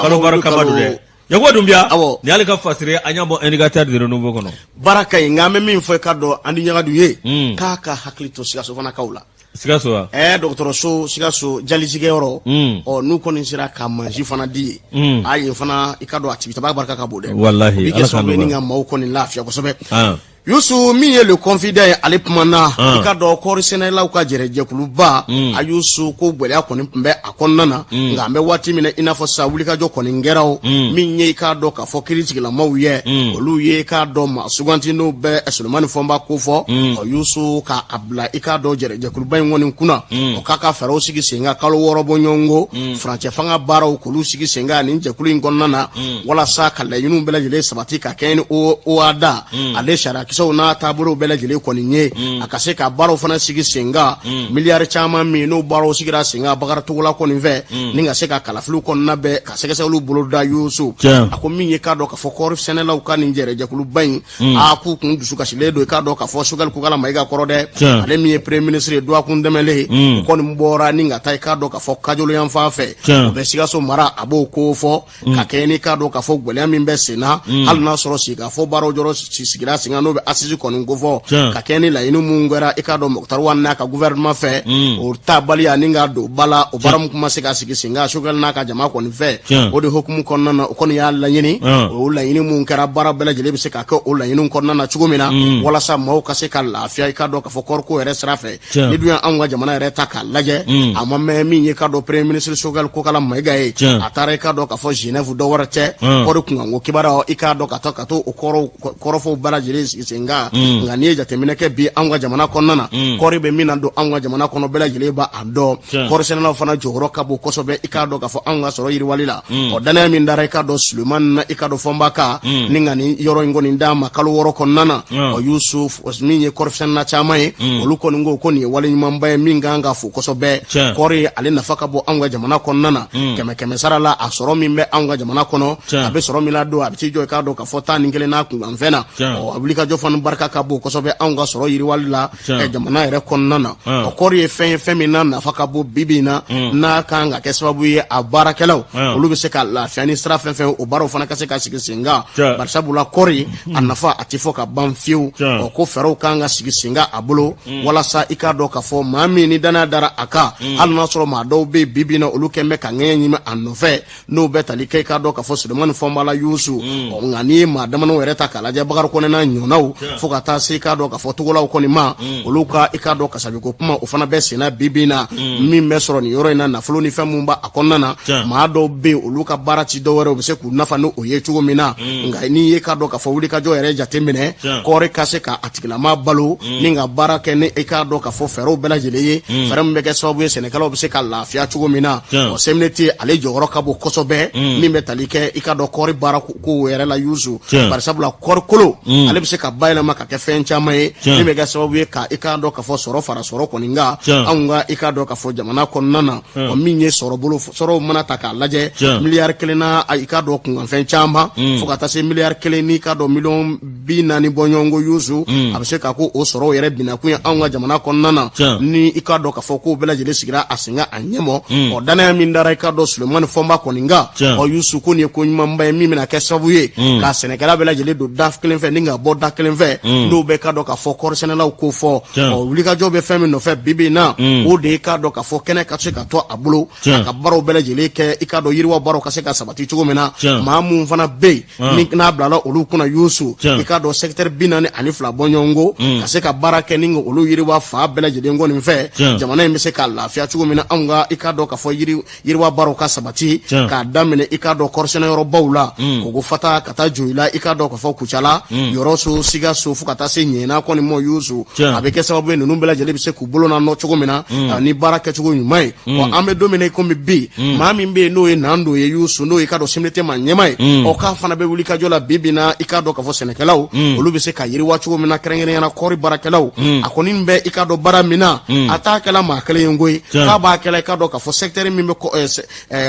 kalo barikama don dɛ Yakuba Dunbiya nin y'ale ka fasiri an y'a bɔ indicateur du renouveau kɔnɔ baara ka ɲi nka an bɛ min fɔ i k'a dɔn Adi Ɲangadu ye hmm. k'a ka hakili to Sikaso fana kaw la Sikaso wa ɛɛ dɔgɔtɔrɔso Sikaso dialyse kɛyɔrɔ hmm. ɔ n'u kɔni sera ka mansin fana di yen hmm. a yen fana i k'a dɔn a tibitaba barika ka bon dɛ walahi o bɛ kɛ sababu ye ni ka maaw kɔni lafiya kosɛbɛ ah. Yusu min ye le confident ye ale kumana ah. i k'a dɔn kɔɔri sɛnɛlaw ka jɛrɛjɛkuluba mm. a Yusu ko gwɛlɛya kɔni tun bɛ a kɔnɔna na mm. nka an bɛ waati min na i n'a fɔ sa wulikajɔ kɔni kɛra o mm. min ye i k'a dɔn k'a fɔ kiritigilamaw ye olu ye i k'a dɔn maa suganti n'o bɛ Solomani Fɔnba kofɔ ɔ Yusu ka a bila i k'a dɔn jɛrɛjɛkuluba in kɔni kunna o k'a ka fɛɛrɛw sigi sen kan kalo 6 bɔɲɔgɔnko furancɛ fanga baaraw k'olu sigi sen kan nin jɛkulu in kɔnɔna na walasa ka laɲiniw bɛɛ lajɛlen sabati ka kɛɲɛ ni OHADA ale sariyakisɛw banakisɛw n'a taabolow bɛɛ lajɛlen kɔni ye, a ka se ka baaraw fana sigi sen kan, miliyari caman min n'o baaraw sigira sen kan Bakari Togola kɔni fɛ, ni ka se ka kalafiliw kɔnɔna bɛɛ ka sɛgɛsɛgɛliw boloda Yusu. A ko min ye k'a dɔn k'a fɔ kɔɔri sɛnɛlaw ka nin jɛrɛjɛkuluba in, a k'u kun dusukasilen don i k'a dɔn k'a fɔ Sogɛli Kokala Mayiga kɔrɔ dɛ, ale min ye premier ministre ye dɔgɔkun tɛmɛlen, o kɔni bɔra ni ka taa i k'a dɔn k'a fɔ Kajolo yan fan fɛ, o bɛ Sikaso mara, a b'o ko fɔ ka kɛɲɛ n'i k'a dɔn k'a fɔ gɛlɛya min bɛ sen na, hali n'a sɔrɔ sigikafɔ baaraw jɔrɔ sigira sen kan, n'o bɛ assises kɔni kofɔ, ka kɛɲɛ ni laɲini min kɛra i k'a dɔn Moctar Ouane n'a ka gouvernement fɛ, o tabaliya ni ka don ba la, o baara min tun ma se ka sigi sen kan Sogɛli n'a ka jama kɔni fɛ. O de hukumu kɔnɔna na, o kɔni y'a laɲini, o laɲini min kɛra, baara bɛɛ lajɛlen bɛ se ka kɛ o laɲini kɔnɔna na cogo min na, walasa maaw ka se ka lafiya i k'a dɔn k'a fɔ kɔɔriko yɛrɛ sira fɛ. Ni dun y'anw ka jamana yɛrɛ ta k'a lajɛ, a ma mɛn min ye k'a dɔn premier ministre Sogɛli Kokala Mayiga ye, a taara i k'a dɔn k'a fɔ Genève, dɔ wɛrɛ tɛ, kɔɔri kunkanko kibaruya i k'a dɔn ka taa ka to o kɔrɔfɔw bɛɛ lajɛlen sigi sen kan. Nka n'i ye jateminɛ kɛ bi anw ka jamana kɔnɔna na, kɔɔri bɛ min na don anw ka jamana kɔnɔ, bɛɛ lajɛlen b'a dɔn. Kɔɔri sɛnɛlaw fana jɔyɔrɔ ka bon kosɛbɛ i k'a dɔn k'a fɔ anw ka sɔrɔ yiriwali la. Ɔ, danaya min dara i k'a dɔn Sulemani na, i k'a dɔn Fɔnba kan, ni ka nin yɔrɔ in kɔni d'a ma kalo 6 kɔnɔna na, ɔ Yusuf, min ye kɔɔri sɛnɛla caman ye, olu kɔni ko ko nin ye wale ɲumanba ye min kan ka fo kosɛbɛ. Kɔɔri ale nafa ka bon anw ka jamana kɔnɔna na, kɛmɛ kɛmɛ sara la, a sɔrɔ min bɛ anw ka jamana kɔnɔ, a bɛ sɔrɔ min ladon, a bɛ t'i jɔ i k'a dɔn k'a fɔ 11 n'a kunkanfɛn na. Ɔ, a wulikajɔ fana barika ka bon kosɛbɛ anw ka sɔrɔ yiriwali la jamana yɛrɛ kɔnɔna na. Ɔ, kɔɔri ye fɛn ye, fɛn min n'a nafa ka bon bi bi in na, n'a kan ka kɛ sababu ye a baarakɛlaw olu bɛ se ka lafiya ni sira fɛn fɛn, o baaraw fana ka se ka sigi sen kan, barisabula kɔɔri a nafa a tɛ fɔ ka ban fiyewu. Ɔ, ko fɛɛrɛw kan ka sigi sen kan a bolo, walasa i k'a dɔn k'a fɔ maa min ni danaya dara a kan, hali n'a sɔrɔ maa dɔw bɛ yen bi bi in na, olu kɛn bɛ ka ŋɛɲɛ ɲimi a nɔfɛ, n'o bɛ tali kɛ i k'a dɔn k'a fɔ Sulemani Fɔnba la Yusu. Ɔ, nka n'i ye maa damadɔ yɛrɛ ta k'a lajɛ, Bakari Kɔnɛ n'a ɲɔgɔnnaw, fo ka taa se i k'a dɔn k'a fɔ Togolaw kɔni ma, olu ka i k'a dɔn kasabiko kuma, o fana bɛ senna bi bi in na. Min bɛ sɔrɔ nin yɔrɔ in na, nafolo ni fɛn min b'a kɔnɔna na, maa dɔw bɛ yen, olu ka baara ti dɔwɛrɛ, u bɛ se k'u nafa ni o ye cogo min na. Nka n'i ye k'a dɔn k'a fɔ wulikajɔ yɛrɛ jate minɛ, kɔɔri ka se ka a tigilama balo ni ka baara kɛ ni i k'a dɔn k'a fɔ fɛɛrɛw bɛɛ lajɛlen ye, fɛɛrɛ min bɛ kɛ sababu ye sɛnɛkɛlaw bɛ se ka lafiya cogo min na. Ɔ, CMDT ale jɔyɔrɔ ka bon kosɛbɛ, min bɛ tali kɛ i k'a dɔn kɔɔri baara ko yɛrɛ la Yusu, barisabula kɔɔri kolo ale bɛ se ka bayɛlɛma ka kɛ fɛn caman ye, min bɛ kɛ sababu ye ka i k'a dɔn k'a fɔ sɔrɔ fara sɔrɔ kɔni kan anw ka i k'a dɔn k'a fɔ jamana kɔnɔna na. Ɔ, min ye sɔrɔ bolo sɔrɔw mana ta k'a lajɛ, 1 miliyari na i k'a dɔn kunkanfɛn caman, fo ka taa se 1 miliyari n'i k'a dɔn miliyɔn 40 bɔɲɔgɔnko Yusu, a bɛ se ka ko o sɔrɔw yɛrɛ binakun ye anw ka jamana kɔnɔna na, ni i k'a dɔn k'a fɔ k'o bɛɛ lajɛlen sigira a sen kan a ɲɛmɔ. Ɔ, danaya min dara i k'a dɔn Sulemani Fɔnba kɔni kan, ɔ Yusu, ko nin ye ko ɲumanba ye min bɛna kɛ sababu ye ka sɛnɛkɛla bɛɛ lajɛlen don da kelen fɛ ni ka bɔ da kelen fɛ, n'o bɛ k'a dɔn k'a fɔ kɔɔrisɛnɛlaw ko fɔ. Ɔ, wulikajɔ bɛ fɛn min nɔfɛ bi bi in na, o de ye k'a dɔn k'a fɔ kɛnɛ ka se ka to a bolo, a ka baaraw bɛɛ lajɛlen kɛ, i k'a dɔn yiriwa baaraw ka se ka sabati cogo min na. Maa mun fana bɛ yen ni n'a bilala olu kunna Yusu, i k'a dɔn secteur 42 bɔɲɔgɔnko ka se ka baara kɛ ni olu yiriwa fa bɛɛ lajɛlen kɔni fɛ, jamana in bɛ se ka lafiya cogo min na, anw ka i k'a dɔn k'a fɔ yiriwa baaraw ka sabati, k'a daminɛ i k'a dɔn kɔɔrisɛnɛyɔrɔbaw la, Kogo Fata ka taa Joyila, i k'a dɔn k'a fɔ Kucala, Yɔrɔso, Sikaso, fo ka taa se Ɲɛna kɔni mɔ Yusu. A bɛ kɛ sababu ye ninnu bɛɛ lajɛlen bɛ se k'u bolo na nɔ cogo min na ni baara kɛcogo ɲuman ye. Ɔ, an bɛ don min na i komi bi, maa min bɛ yen n'o ye Nando ye Yusu, n'o ye i k'a dɔn CMDT maa ɲɛmaa ye, ɔ, k'a fana bɛ wuli ka jɔ la bi bi na, i k'a dɔn k'a fɔ sɛnɛkɛlaw olu bɛ se ka yiriwa cogo min na, kɛrɛnkɛrɛnnenya la kɔɔri baarakɛlaw. A kɔni bɛ i k'a dɔn baara min na, a t'a kɛla maa kelen ye koyi, k'a b'a kɛla i k'a dɔn k'a fɔ secteur min bɛ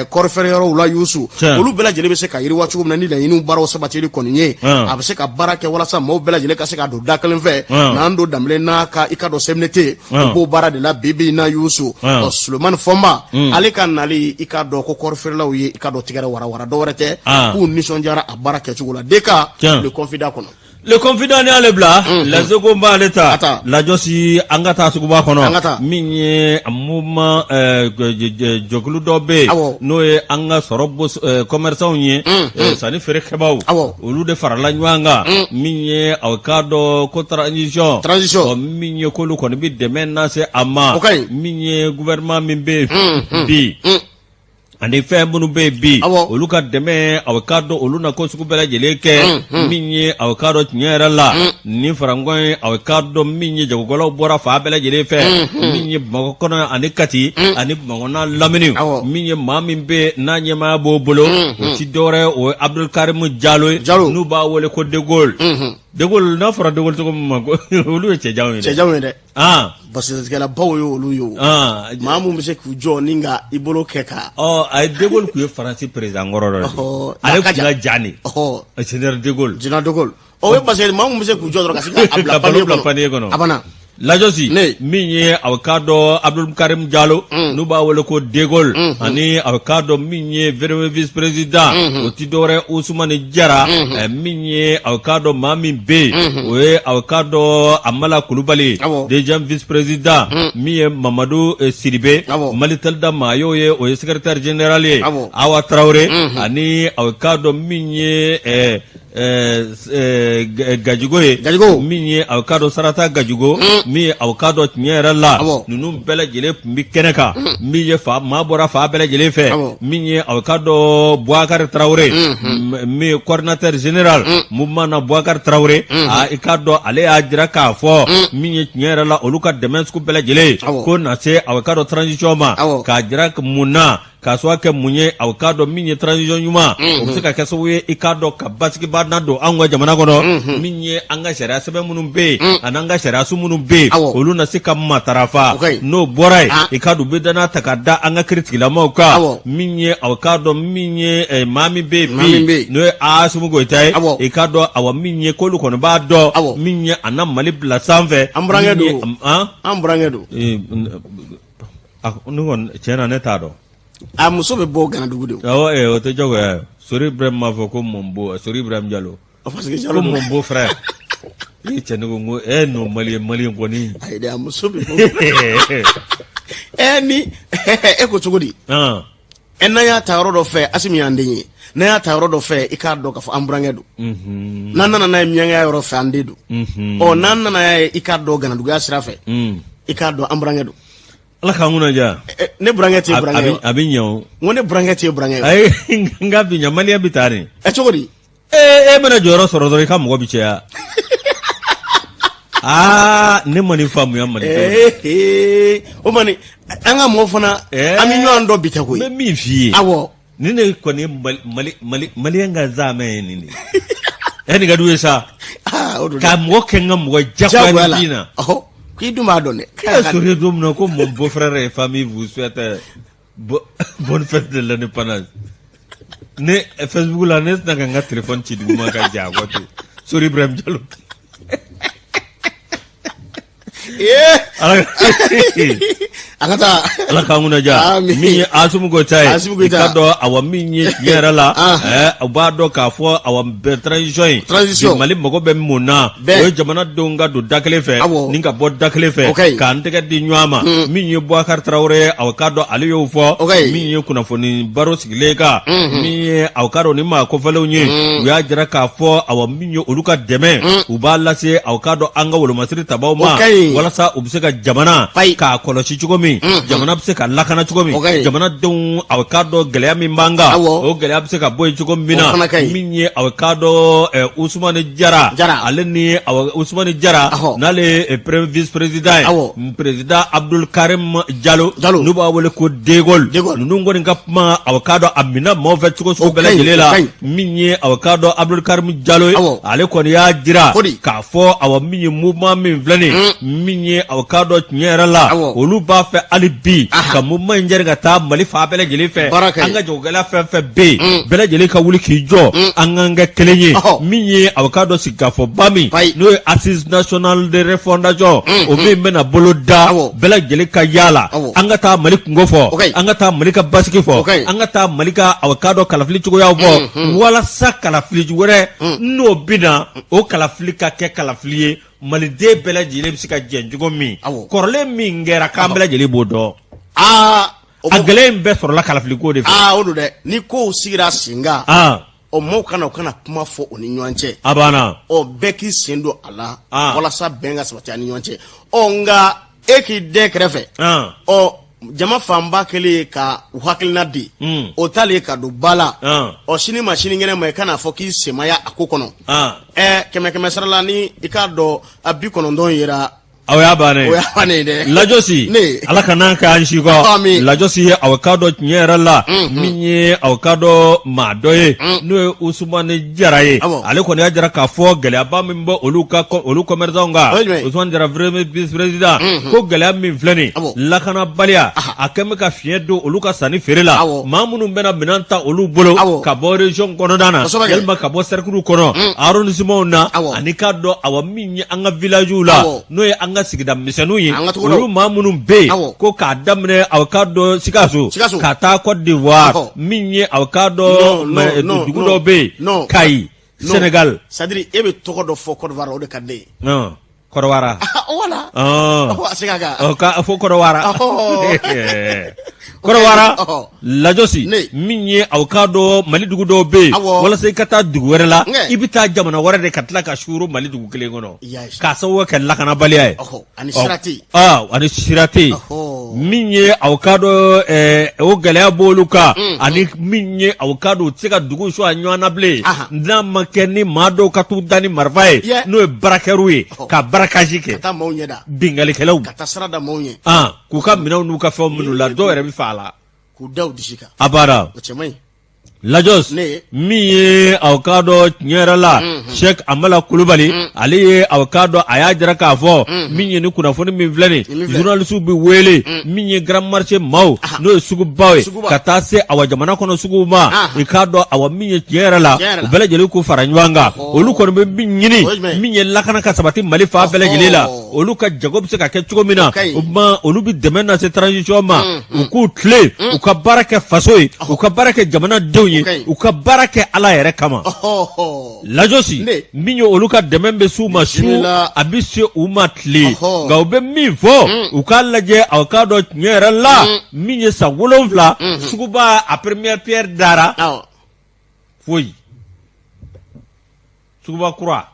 kɔɔri feere yɔrɔw la Yusu, olu bɛɛ lajɛlen bɛ se ka yiriwa cogo min na ni laɲiniw baaraw sabatili kɔni ye. A bɛ se ka baara kɛ walasa maaw bɛɛ lajɛlen ka se ka don da kelen fɛ. Nando Danbele n'a ka i k'a dɔn CMDT, u b'o baara de la bi bi in na Yusu. Ɔ, Sulemani Fɔnba ale ka nali, i k'a dɔn ko kɔɔri feerelaw ye i k'a dɔn tigɛrɛ warawara, dɔwɛrɛ tɛ, k'u nisɔndiyara a baara kɛcogo la. DK, Le Confident kɔnɔ. Le Confident ni ale bila, Les Échos b'ale ta. Lajɔsi, an ka taa suguba kɔnɔ. Min ye mouvement jɛkulu dɔ bɛ yen, n'o ye an ka sɔrɔ commerçants ye, sanni feerekɛbaaw, olu de farala ɲɔgɔn kan. Min ye aw k'a dɔn ko transition, min ye k'olu kɔni bɛ dɛmɛ lase a ma, min ye gouvernement min bɛ yen bi ani fɛn minnu bɛ yen bi, olu ka dɛmɛ, aw k'a dɔn olu na ko sugu bɛɛ lajɛlen kɛ. Min ye aw k'a dɔn tiɲɛ yɛrɛ la ni farankɔ ye, aw k'a dɔn min ye jagokɛlaw bɔra fan bɛɛ lajɛlen fɛ, min ye Bamakɔ kɔnɔ ani Kati ani Bamakɔ n'a lamini. Min ye maa min bɛ n'a ɲɛmaaya b'o bolo, o ti dɔwɛrɛ, o ye Abdul Karimu Jalo ye, n'u b'a wele ko De Gaulle. De Gaulle n'a fɔra De Gaulle tɔgɔ min ma ko olu ye cɛjanw ye dɛ. Cɛjanw ye dɛ. Basikɛlabaw ye olu ye o. Maa mun bɛ se k'u jɔ ni ka i bolo kɛ ka. Ɔ a ye De Gaulle tun ye Faransi président kɔrɔ dɔ de ye. Ale tun ka jan de. Général De Gaulle. Général De Gaulle. O ye parce que maa mun bɛ se k'u jɔ dɔrɔn ka se k'a bila panier kɔnɔ. A banna. Lajɔsi min ye a k'a dɔn Abdul Karim Jalo n'u b'a wele ko De Gaulle ani a k'a dɔn min ye premier vice président o ti dɔwɛrɛ Usumani Jara min ye a k'a dɔn maa min bɛ yen o ye a k'a dɔn Amala Kulubali deuxième vice président min ye Mamadu Sidibe Malitel da maa y'o ye o ye secrétaire général ye Awa Tarawele ani a k'a dɔn min ye Gajigo ye Gajigo min ye aw k'a dɔn Sarata Gajigo min ye aw k'a dɔn tiɲɛ yɛrɛ la ninnu bɛɛ lajɛlen tun bɛ kɛnɛ kan min ye fa maa bɔra fan bɛɛ lajɛlen fɛ min ye aw k'a dɔn Bubakari Tarawele min ye coordinateur général mouvement na Bubakari Tarawele aa i k'a dɔn ale y'a jira k'a fɔ min ye tiɲɛ yɛrɛ la olu ka dɛmɛ sugu bɛɛ lajɛlen ko na se aw k'a dɔn transition ma k'a jira mun na K'a sababu kɛ mun ye aw k'a dɔn min ye transition ɲuman o bɛ se ka kɛ sababu ye i k'a dɔn ka basigiba na don anw ka jamana kɔnɔ min ye an ka sariya sɛbɛn minnu bɛ yen ani an ka sariya sun minnu bɛ yen olu na se ka matarafa n'o bɔra yen i k'a dɔn u bɛ danaya ta ka da an ka kiritigilamaw kan min ye aw k'a dɔn min ye maa min bɛ yen bi n'o ye Asimi Goyita ye i k'a dɔn awa min ye k'olu kɔni b'a dɔn min ye a na Mali bila sanfɛ an burankɛ don an burankɛ don Ne kɔni tiɲɛ na ne t'a dɔn. A muso bɛ bɔ Ganadugu de. Awɔ o tɛ jagoya ye Sori Ibrahim m'a fɔ ko mon beau Sori Ibrahim Jalo. Parce que Jalo ko mon beau frère. E cɛ ne ko n ko eh non malien malien kɔni. Ayi dɛ a muso bɛ bɔ. Ɛ ni e ko cogo di? An. Ɛ n'an y'a ta yɔrɔ dɔ fɛ Asimi y'an den ye n'an y'a ta yɔrɔ dɔ fɛ i k'a dɔn k'a fɔ an burankɛ don. Unhun. N'an nana n'a ye miyankaya yɔrɔ fɛ an den don. Unhun. Ɔ n'an nana n'a ye i k'a dɔn Ganaduguya sira fɛ. Un. I k'a dɔn an burankɛ don. Ala k'an kunna diya. Ne burankɛ t'e burankɛ ye. A bɛ ɲɛ o. N ko ne burankɛ t'e burankɛ ye. Ayi n k'a bɛ ɲɛ maliyɛn bɛ taa de. Ɛ cogo di? Ee e mana jɔyɔrɔ sɔrɔ dɔrɔn i ka mɔgɔ bɛ caya. Aa ne ma nin faamuya Mali ee o ma an ka mɔgɔ fana an bɛ ɲɔgɔn dɔn bi tɛ koyi. N bɛ min f'i ye. Awɔ. Nin de kɔni ye Mali Mali Mali maliyɛn ka zamɛ ye nin de ye. Ɛ nin ka d'u ye sa. Aa o don dɛ. Ka mɔgɔ kɛ n ka mɔgɔ jagoya ni bin na. Ɔhɔ k'i dun b'a dɔn dɛ. E y'a sɔrɔ don min na ko mon beau frère et famille vous souhaite bonne fête de l'indépendance. Ne Facebook la ne tɛna ka n ka téléphone ci duguma ka ja a kɔ ten. Sori Ibrahim Jalo. A ka taa ala k'an kunna diya min ye Asimi Goyita ye i k'a dɔn awa min ye tiɲɛ yɛrɛ la u b'a dɔn k'a fɔ awa bɛn transition in transition Mali mago bɛ mun na o ye jamanadenw ka don da kelen fɛ ni ka bɔ da kelen fɛ k'an tɛgɛ di ɲɔgɔn ma min ye Bubakari Tarawele ye aw k'a dɔn ale y'o fɔ min ye kunnafoni baro sigilen kan min ye aw k'a dɔn ni maa kofɔlenw ye u y'a jira k'a fɔ awa min ye olu ka dɛmɛ u b'a lase aw k'a dɔn an ka wolomasiri tabaw ma walasa u bɛ se ka jamana k'a kɔlɔsi cogo min jamana bɛ se ka lakana cogo min jamanadenw aw k'a dɔn gɛlɛya min b'an kan o gɛlɛya bɛ se ka bɔ yen cogo min na min ye aw k'a dɔn Usumani Jara ale ni Usumani Jara n'ale ye premier vice président ye président Abdul Karim Jalo n'u b'a wele ko De Gaulle ninnu kɔni ka kuma aw k'a dɔn a minɛ maaw fɛ cogo sugu bɛɛ lajɛlen la min ye aw k'a dɔn Abdul Karim Jalo ye ale kɔni y'a jira k'a fɔ awa min ye mouvement min filɛ nin min ye aw k'a dɔn tiɲɛ yɛrɛ la olu b'a fɛ hali bi ka mouvement in jɛri ka taa Mali fan bɛɛ lajɛlen fɛ an ka jagokɛla fɛn fɛn bɛ yen bɛɛ lajɛlen ka wuli k'i jɔ an k'an kɛ kelen ye min ye aw k'a dɔn sigikafɔba min n'o ye assise nationale de refondation o min bɛna bolo da bɛɛ lajɛlen ka y'a la an ka taa Mali kunko fɔ an ka taa Mali ka basigi fɔ an ka taa Mali ka aw k'a dɔn kalafili cogoyaw fɔ walasa kalafili wɛrɛ n'o bɛ na o kalafili ka kɛ kalafili ye maliden bɛɛ lajɛlen bɛ se ka jɛn cogo min kɔrɔlen min kɛra k'an bɛɛ lajɛlen b'o dɔn a gɛlɛya in bɛɛ sɔrɔla kalafili ko de fɛ o don dɛ ni kow sigira sen kan ɔ maaw kana u kana kuma fɔ u ni ɲɔgɔn cɛ a banna ɔ bɛɛ k'i sen don a la walasa bɛn ka sabati an ni ɲɔgɔn cɛ ɔ nka e k'i dɛn kɛrɛfɛ ɔ jama fanba kɛlen ye ka u hakilina di o talen ka don ba la ɔ sini ma sinikɛnɛ ma i kana fɔ k'i sen ma y'a ko kɔnɔ ɛ kɛmɛ kɛmɛ sara la ni i k'a dɔn a 90 yera. Aw y'a bannen o y'a bannen ye dɛ. Lajɔsi Ne. Ala kana k'an si kɔ. Amin. Lajɔsi ye aw k'a dɔn tiɲɛ yɛrɛ la min ye aw k'a dɔn maa dɔ ye n'o ye Usumani Jara ye. Awɔ. Ale kɔni y'a jira k'a fɔ gɛlɛyaba min bɛ olu ka olu commerçants kan. O ye jumɛn ye? Usumani Jara vice président ko gɛlɛya min filɛ nin Awɔ. lakanabaliya a kɛn bɛ ka fiɲɛ don olu ka sanni feere la. Awɔ. Maa minnu bɛna minɛn ta olu bolo Awɔ. ka bɔ région kɔnɔna na Kosɛbɛ kɛ. yalima ka bɔ cercle kɔnɔ arrondissement na Awɔ. ani k'a dɔn awa min ye an ka villagew la Awɔ. n'o ye an ka sigida misɛnninw ye An ka togodaw. olu maa minnu bɛ yen Awɔ. ko k'a daminɛ aw k'a dɔn Sikaso Sikaso. ka taa Côte d'Ivoire Awɔ. min ye aw k'a dɔn Non, non, non, dugu non. dɔw bɛ yen Non. Kayi Non. Sénégal C'est à dire e bɛ tɔgɔ dɔ fɔ Côte d'Ivoire o de ka di ne ye. Non, Kɔrɔwara Voilà. Ɔn. A segin a kan. Ɔ, ka fo Kɔrɔwara Ɔhɔ. Kɔrɔwara Ɔhɔ. Lajɔsi Ne. min ye aw k'a dɔn Mali dugu dɔw bɛ yen Awɔ. walasa i ka taa dugu wɛrɛ la Nkɛ. i bɛ taa jamana wɛrɛ de ka tila ka suuru Mali dugu kelen kɔnɔ I y'a ye. k'a sababu kɛ lakanabaliya ye. Ɔhɔ, ani sira tɛ yen. Ɔ, ani sira tɛ yen. Ɔhɔ. Min ye aw k'a dɔn o gɛlɛya b'olu kan ani min ye aw k'a dɔn u tɛ se ka dugu su a ɲɔgɔn na bilen Ahan. n'a ma kɛ ni maa dɔw ka t'u da ni marifa ye Yɛ. n'o ye braqueurs ye Ɔhɔ. ka braquage kɛ Ka taa maaw ɲɛ da. binkannikɛlaw Ka taa sira da maaw ɲɛ. K'u ka minɛnw n'u ka fɛnw minɛ u la dɔw yɛrɛ bɛ fa a la. K'u da u disi kan. A baara. O cɛ man ɲi. Lajɔs Ne. min ye aw k'a dɔn tiɲɛ yɛrɛ la Sɛki Amala Kulubali ale ye aw k'a dɔn a y'a jira k'a fɔ min ye ni kunnafoni min filɛ nin Min filɛ. journaliste bɛ wele min ye grand marché maaw n'o ye sugubaw ye Suguba. ka taa se awa jamana kɔnɔ suguw ma i k'a dɔn awa min ye tiɲɛ yɛrɛ la Tiɲɛ yɛrɛ la. u bɛɛ lajɛlen k'u fara ɲɔgɔn kan olu kɔni bɛ min ɲini O ye jumɛn ye? min ye lakana ka sabati Mali fan bɛɛ lajɛlen la olu ka jago bɛ se ka kɛ cogo min na ka ɲi. o tuma olu bɛ dɛmɛ lase transition ma u k'u tilen u ka baara kɛ faso ye u ka baara kɛ jamanadenw ye O ka ɲi. u ka baara kɛ Ala yɛrɛ kama Lajɔsi Ne. min ye olu ka dɛmɛ bɛ s'u ma su Bisimila. a bɛ se u ma tile nka u bɛ min fɔ u k'a lajɛ aw k'a dɔn tiɲɛ yɛrɛ la min ye san 7 suguba a première pierre dara Awɔ. foyi suguba kura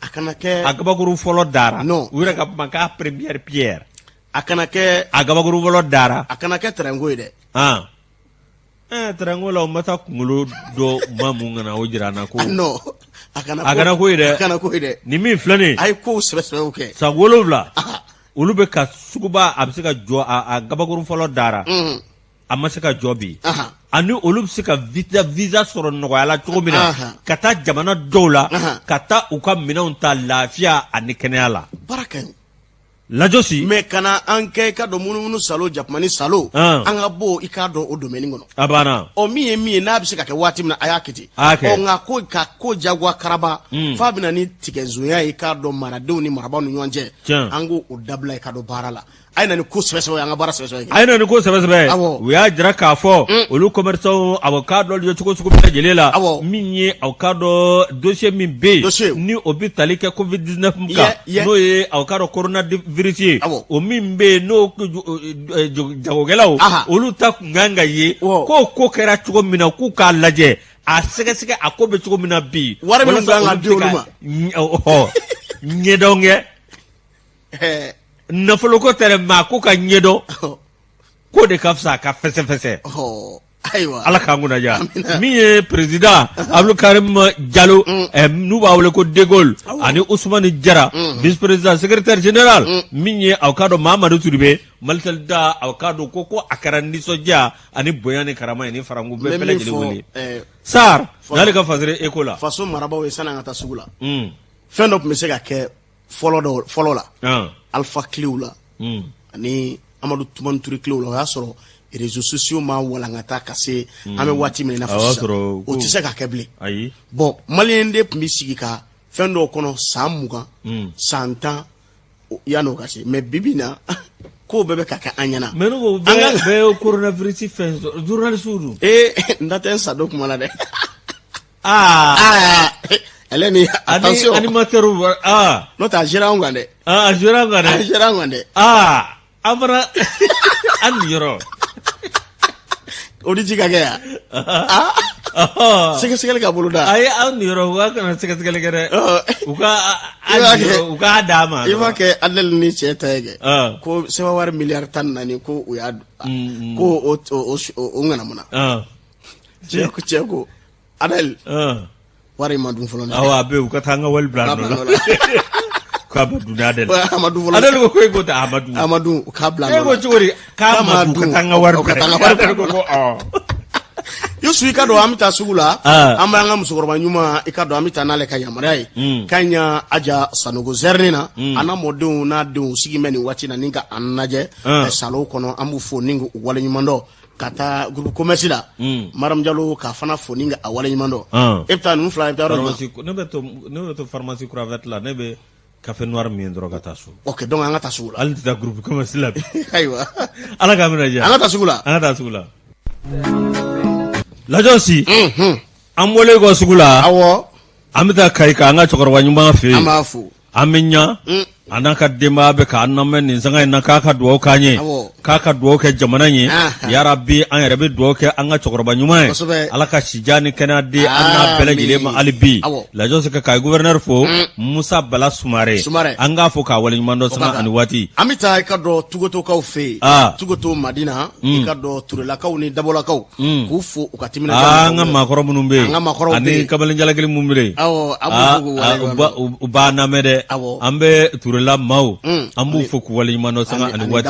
A kana kɛ a gabakuru fɔlɔ dara Non. u yɛrɛ ka kuma k'a première pierre a kana kɛ a gabakuru fɔlɔ dara a kana kɛ tɛrɛnko ye dɛ. ah tɛrɛnko la u ma taa kunkolo dɔ ma mun kana o jira an na ko Ah, non. A kana A kana ko ye dɛ. A kana ko ye dɛ. nin min filɛ nin ye A ye kow sɛbɛ sɛbɛw kɛ. san 7 olu bɛ ka suguba a bɛ se ka jɔ a gabakuru fɔlɔ dara a ma se ka jɔ bi ani olu bɛ se ka visa sɔrɔ nɔgɔya la cogo min na ka taa jamana dɔw la ka taa u ka minɛnw ta lafiya ani kɛnɛya la baara ka ɲi lajɔsi mais kana an kɛ i ka dɔn munumunu salo jakumani salo an ka bɔ i k'a dɔn o domaine kɔnɔ a banna ɔ min ye min ye n'a bɛ se ka kɛ waati min na a y'a kɛ ten A y'a kɛ. ɔ nka ko ka ko jagoya karaba f'a bɛ na ni tigɛzonya ye i k'a dɔn maradenw ni marabaaw ni ɲɔgɔn cɛ Tiɲɛ. an k'o dabila i k'a dɔn baara la a ye na ni ko sɛbɛsɛbɛ ye an ka baara sɛbɛsɛbɛ kɛ a ye na ni ko sɛbɛsɛbɛ Awɔ. u y'a jira k'a fɔ olu commerçants aw k'a dɔn ye cogo sugu bɛɛ lajɛlen la Awɔ. min ye aw k'a dɔn dossier min bɛ yen Dossier. ni o bɛ tali kɛ covid 19 kan Yɛ, yɛ. n'o ye aw k'a dɔn coronavirus ye Awɔ. o min bɛ yen n'o jagokɛlaw Aha. olu ta kun kan ka ye Wɔ. k'o ko kɛra cogo min na k'u k'a lajɛ a sɛgɛsɛgɛ a ko bɛ cogo min na bi Wari min walasa kan ka olu bɛ di se olu ka ma. ɲɛdɔn kɛ Ɛɛ, nafoloko tɛ dɛ mais a ko ka ɲɛdɔn ko de ka fisa a ka fɛsɛfɛsɛ ɔ, ayiwa ala k'an kunna diya min ye président Abdulkarim Jalo n'u b'a wele ko De Gaulle ani Usumani Jara vice président secrétaire général min ye aw k'a dɔn Mahamadu Sidibe Malitel da aw k'a dɔn ko a kɛra nisɔndiya ani bonya ni karama ye ni farangu n bɛɛ bɛ min lajɛlen fɔ wele ɛɛ, Sar n'ale ka fasiri eko la faso marabaaw ye sani an ka taa sugu la fɛn dɔ tun bɛ se ka kɛ fɔlɔ dɔ fɔlɔ la Alpha tilew la ani Amadu Tumani Ture tilew la o y'a sɔrɔ réseaux sociaux ma walankata ka se an bɛ waati min na i n'a fɔ sisan o tɛ se ka kɛ bilen ayi bon maliyɛn de tun bɛ sigi ka fɛn dɔw kɔnɔ san 20 san 10 yan'o ka se mais bi bi in na kow bɛɛ bɛ ka kɛ an ɲɛna mais ne ko bɛɛ ye coronavirus fɛn sɔrɔ journaliste dun ee n da tɛ n sa don kuma la dɛ aa aa ale ni attention animateur aa n'o tɛ a géré anw kan dɛ aa a géré an kan dɛ a géré an kan dɛ aa an fana an niyɔrɔ o di ci ka kɛ yan aa sɛgɛsɛgɛli ka bolo da ayi an niyɔrɔ u ka kana sɛgɛsɛgɛli kɛ dɛ u ka u k'a d'a ma i b'a kɛ Adel ni cɛ ta ye kɛ ko CFA wari miliyari 14 ko u y'a ko o ŋanamuna cɛ ko Adel wari ma dun fɔlɔ awɔ a bɛ u ka taa an ka wari bila a nɔ la K'a ma dun Adɛli. A ma dun fɔlɔ. Adɛli ko e ko ten a ma dun. A ma dun, u k'a bila E ko cogo di k'a ma dun ka taa n ka wari ka taa n ka wari Adɛli ko ko ɔ. Yusu, i ka dɔn an bɛ taa sugu la. Ah. An b'an ka musokɔrɔba ɲuman, i ka dɔn an bɛ taa n'ale ka yamaruya ye. Ka ɲa Aja Sanogo zɛrɛni na. A n'a mɔdenw n'a denw sigi bɛ nin waati na ni ka an lajɛ. Salon kɔnɔ, an b'u fo ni k'u waleɲuman dɔn. Ka taa groupe commerce la. Maram Jalo k'a fana fo ni ka a waleɲuman dɔn. E bɛ taa ninnu fila, i bɛ taa yɔrɔ jumɛn? Pharmacie, ne bɛ to pharmacie Croix Verte la, ne bɛ café noir min dɔrɔn ka taa so. Ok, donc an ka taa sugu la. Hali n tɛ taa groupe commerce la bi. Ayiwa. Ala k'an bɛna diya. An ka taa sugu la. An ka taa sugu la. Lajɔsi. An bɔlen kɔ sugu la. Awɔ. An bɛ taa Kayi ka an ka cɛkɔrɔba ɲuman fɛ yen. An b'a fo. An bɛ ɲa a n'a ka denbaya bɛ k'an lamɛn nin sanga in na, k'a ka dugawu k'an ye, k'a ka dugawu kɛ jamana ye. Yarabi, an yɛrɛ bɛ dugawu kɛ an ka cɛkɔrɔba ɲuman ye, Ala ka sijan ni kɛnɛya di an n'a bɛɛ lajɛlen ma hali bi. Lajɔsi ka Kayi gouverneur fo, Musa Bala Sumare, an k'a fo k'a waleɲuman dɔn sanga ani waati. An bɛ taa i ka dɔn Tugotokaw fɛ yen, Tugoto Madina, i ka dɔn Turelakaw ni Dabolakaw, k'u fo u ka timinandiya. An ka maakɔrɔ minnu bɛ yen, an ka maakɔrɔw bɛ yen, ani kamalen jalakili minnu bɛ yen, awɔ, an b'u fo k'u waleɲuman dɔn. U b'an lamɛn dɛ. An bɛ Turela maaw, an b'u fo k'u waleɲuman dɔn sanga ani waati,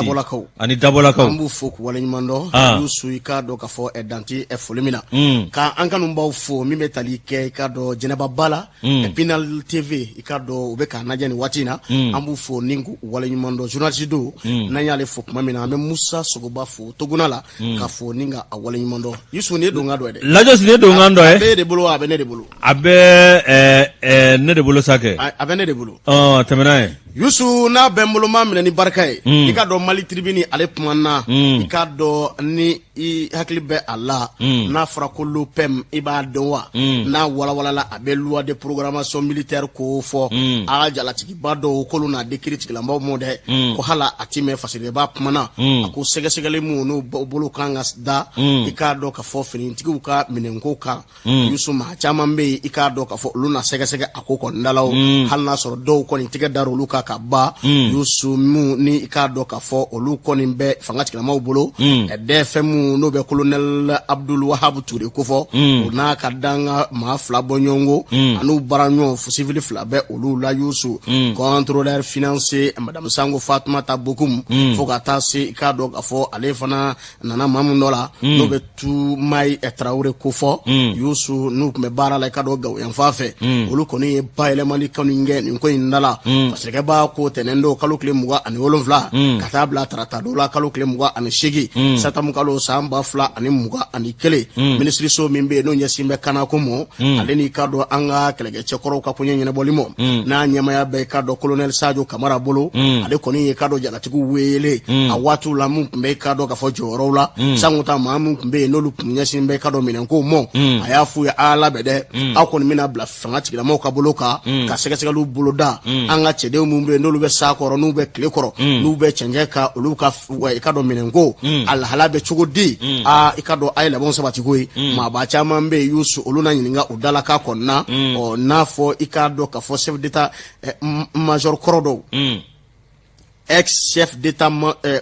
ani Dabolakaw, an b'u fo k'u waleɲuman dɔn. Yusu, i k'a dɔn k'a fɔ dan tɛ foli min na, ka an kanubaw fo min bɛ tali kɛ i k'a dɔn Jɛnɛba ba la, Pinal TV, i k'a dɔn u bɛ k'an lajɛ nin waati in na, an b'u fo ni k'u waleɲuman dɔn. Journaliste don, n'an y'ale fo tuma min na, an bɛ Musa Sogoba fo Toguna la, ka fo ni ka a waleɲuman dɔn. Yusu, nin ye donkan dɔ ye dɛ. Lajɔsi, nin ye donkan dɔ ye. A bɛ e de bolo wa a bɛ ne de bolo? A bɛ ne de bolo sa kɛ. A bɛ ne de bolo. Tɛmɛ n'a ye. Yusu, n'a bɛ n bolo, n b'a minɛ ni barika ye. I k'a dɔn Mali Tribune ale kumana, i k'a dɔn ni i hakili bɛ a la, n'a fɔra ko LOPM, i b'a dɔn wa? N'a walawalala, a bɛ loi de programmation militaire ko fɔ. A ka jalatigiba dɔw k'olu n'a di kiiritigɛlamaw mɔ dɛ, ko hala a ti mɛn. Fasirikɛba kumana, a ko sɛgɛsɛgɛli minnu n'u bolo kan ka da, i k'a dɔn ka fɔ finitigiw ka minɛnko kan, Yusu, maa caman bɛ yen, i k'a dɔn k'a fɔ olu na sɛgɛsɛgɛ a ko kɔnɔna la, hali n'a sɔrɔ dɔw kɔni tigɛ dara olu kan ka ban. Yusu, minnu ni i k'a dɔn k'a fɔ olu kɔni bɛ fanga tigilamaw bolo, DFM, n'o bɛ colonel Abdul Wahab Ture kofɔ, o n'a ka danga maa fila bɔɲɔgɔnko an'u baaraɲɔgɔn civil fila bɛ olu la. Yusu, contrôleur financier madame Sango Fatumata Bokum, fo ka taa se i k'a dɔn k'a fɔ ale fana nana maa min dɔ la, n'o bɛ Tumayi Tarawele kofɔ. Yusu, n'u tun bɛ baara la i ka dɔn Gawo yanfan fɛ, olu kɔni ye bayɛlɛmali kɔni kɛ nin ko in da la. Fasirikɛba ko tɛnɛn don kalo tile 27 ka taa bila tarata don la kalo tile 28 sɛtanburu kalo san 2021, minisiriso min bɛ yen n'o ɲɛsin bɛ kanako ma, ale n'i ka dɔn an ka kɛlɛkɛcɛkɔrɔw ka koɲɛ ɲɛnabɔli ma, n'a ɲɛmaaya bɛ i ka dɔn colonel Sajo Kamara bolo, ale kɔni ye ka dɔn jalatigiw wele a waatiw la min tun bɛ i ka dɔn k'a fɔ jɔyɔrɔw la, sango ta maa min tun bɛ yen n'olu tun ɲɛsin bɛ i ka dɔn minɛnkow ma. A y'a f'u ye, a labɛn dɛ, aw kɔni bɛna bila fanga tigilamaw ka bolo kan ka sɛgɛsɛgɛliw boloda an ka cɛdenw minnu bɛ yen n'olu bɛ sa kɔrɔ, n'u bɛ tile kɔrɔ, n'u bɛ cɛncɛn kan, olu ka i ka dɔn minɛnko a lahala bɛ cogo di. Aa, i ka dɔn a ye labɛnw sabati koyi. Maaba caman bɛ yen, Yusu, olu na ɲininka u dala k'a kɔnɔna ɔ, n'a fɔ i k'a dɔn k'a fɔ chef d'état major kɔrɔ dɔw, ex chef d'état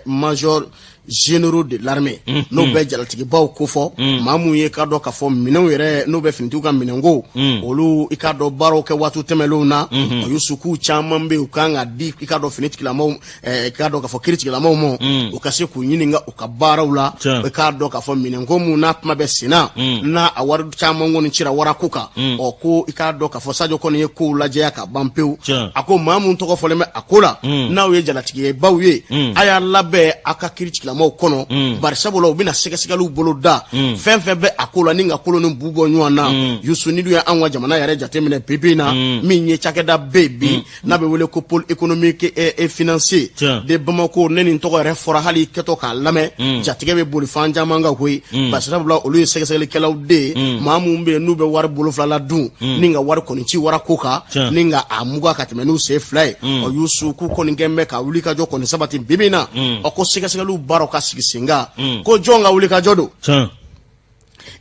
major généraux de l'armée, n'o bɛ jalatigibaw kofɔ, maa mun ye k'a dɔn k'a fɔ minɛnw yɛrɛ, n'o bɛ finitigiw ka minɛnko, olu i k'a dɔn baaraw kɛ waati tɛmɛnlenw na. O Yusu, k'u caman bɛ yen, u kan ka di i k'a dɔn finitigilamaw, i k'a dɔn k'a fɔ kiiritigilamaw ma, u ka se k'u ɲininka u ka baaraw la. I k'a dɔn k'a fɔ minɛnko mun n'a kuma bɛ senna, n'a a wari caman kɔni cira warako kan, ɔ ko i k'a dɔn k'a fɔ Sajo kɔni ye kow lajɛya ka ban pewu. A ko maa mun tɔgɔ fɔlen bɛ a ko la, n'aw ye jalatigibaw ye, a y'a labɛn aw ka kiiritigilamaw kɔnɔ, bari sabula u bɛna sɛgɛsɛgɛliw bolo da fɛn fɛn bɛ a ko la ni ka kolo ni bu bɔ ɲɔgɔn na. Yusu, ni dun ye anw ka jamana yɛrɛ jateminɛ bi bi in na, min ye cakɛda bɛ bi n'a bɛ wele ko pôle économique et financier de Bamako, ne nin tɔgɔ yɛrɛ fɔra, hali kɛtɔ k'a lamɛn, jatigɛ bɛ boli fan caman kan koyi, bari sabula olu ye sɛgɛsɛgɛlikɛlaw de ye, maa minnu bɛ yen n'u bɛ wari bolofila dun ni ka wari kɔni ci warako kan ni ka a muga ka tɛmɛ n'u sen fila ye. Ɔ Yusu, k'u kɔni kɛn bɛ ka wulikajɔ kɔni sabati bi bi in na. Ɔ ko sɛgɛsɛgɛliw baaraw ka sigi sen kan. Ko jɔn ka wulikajɔ don?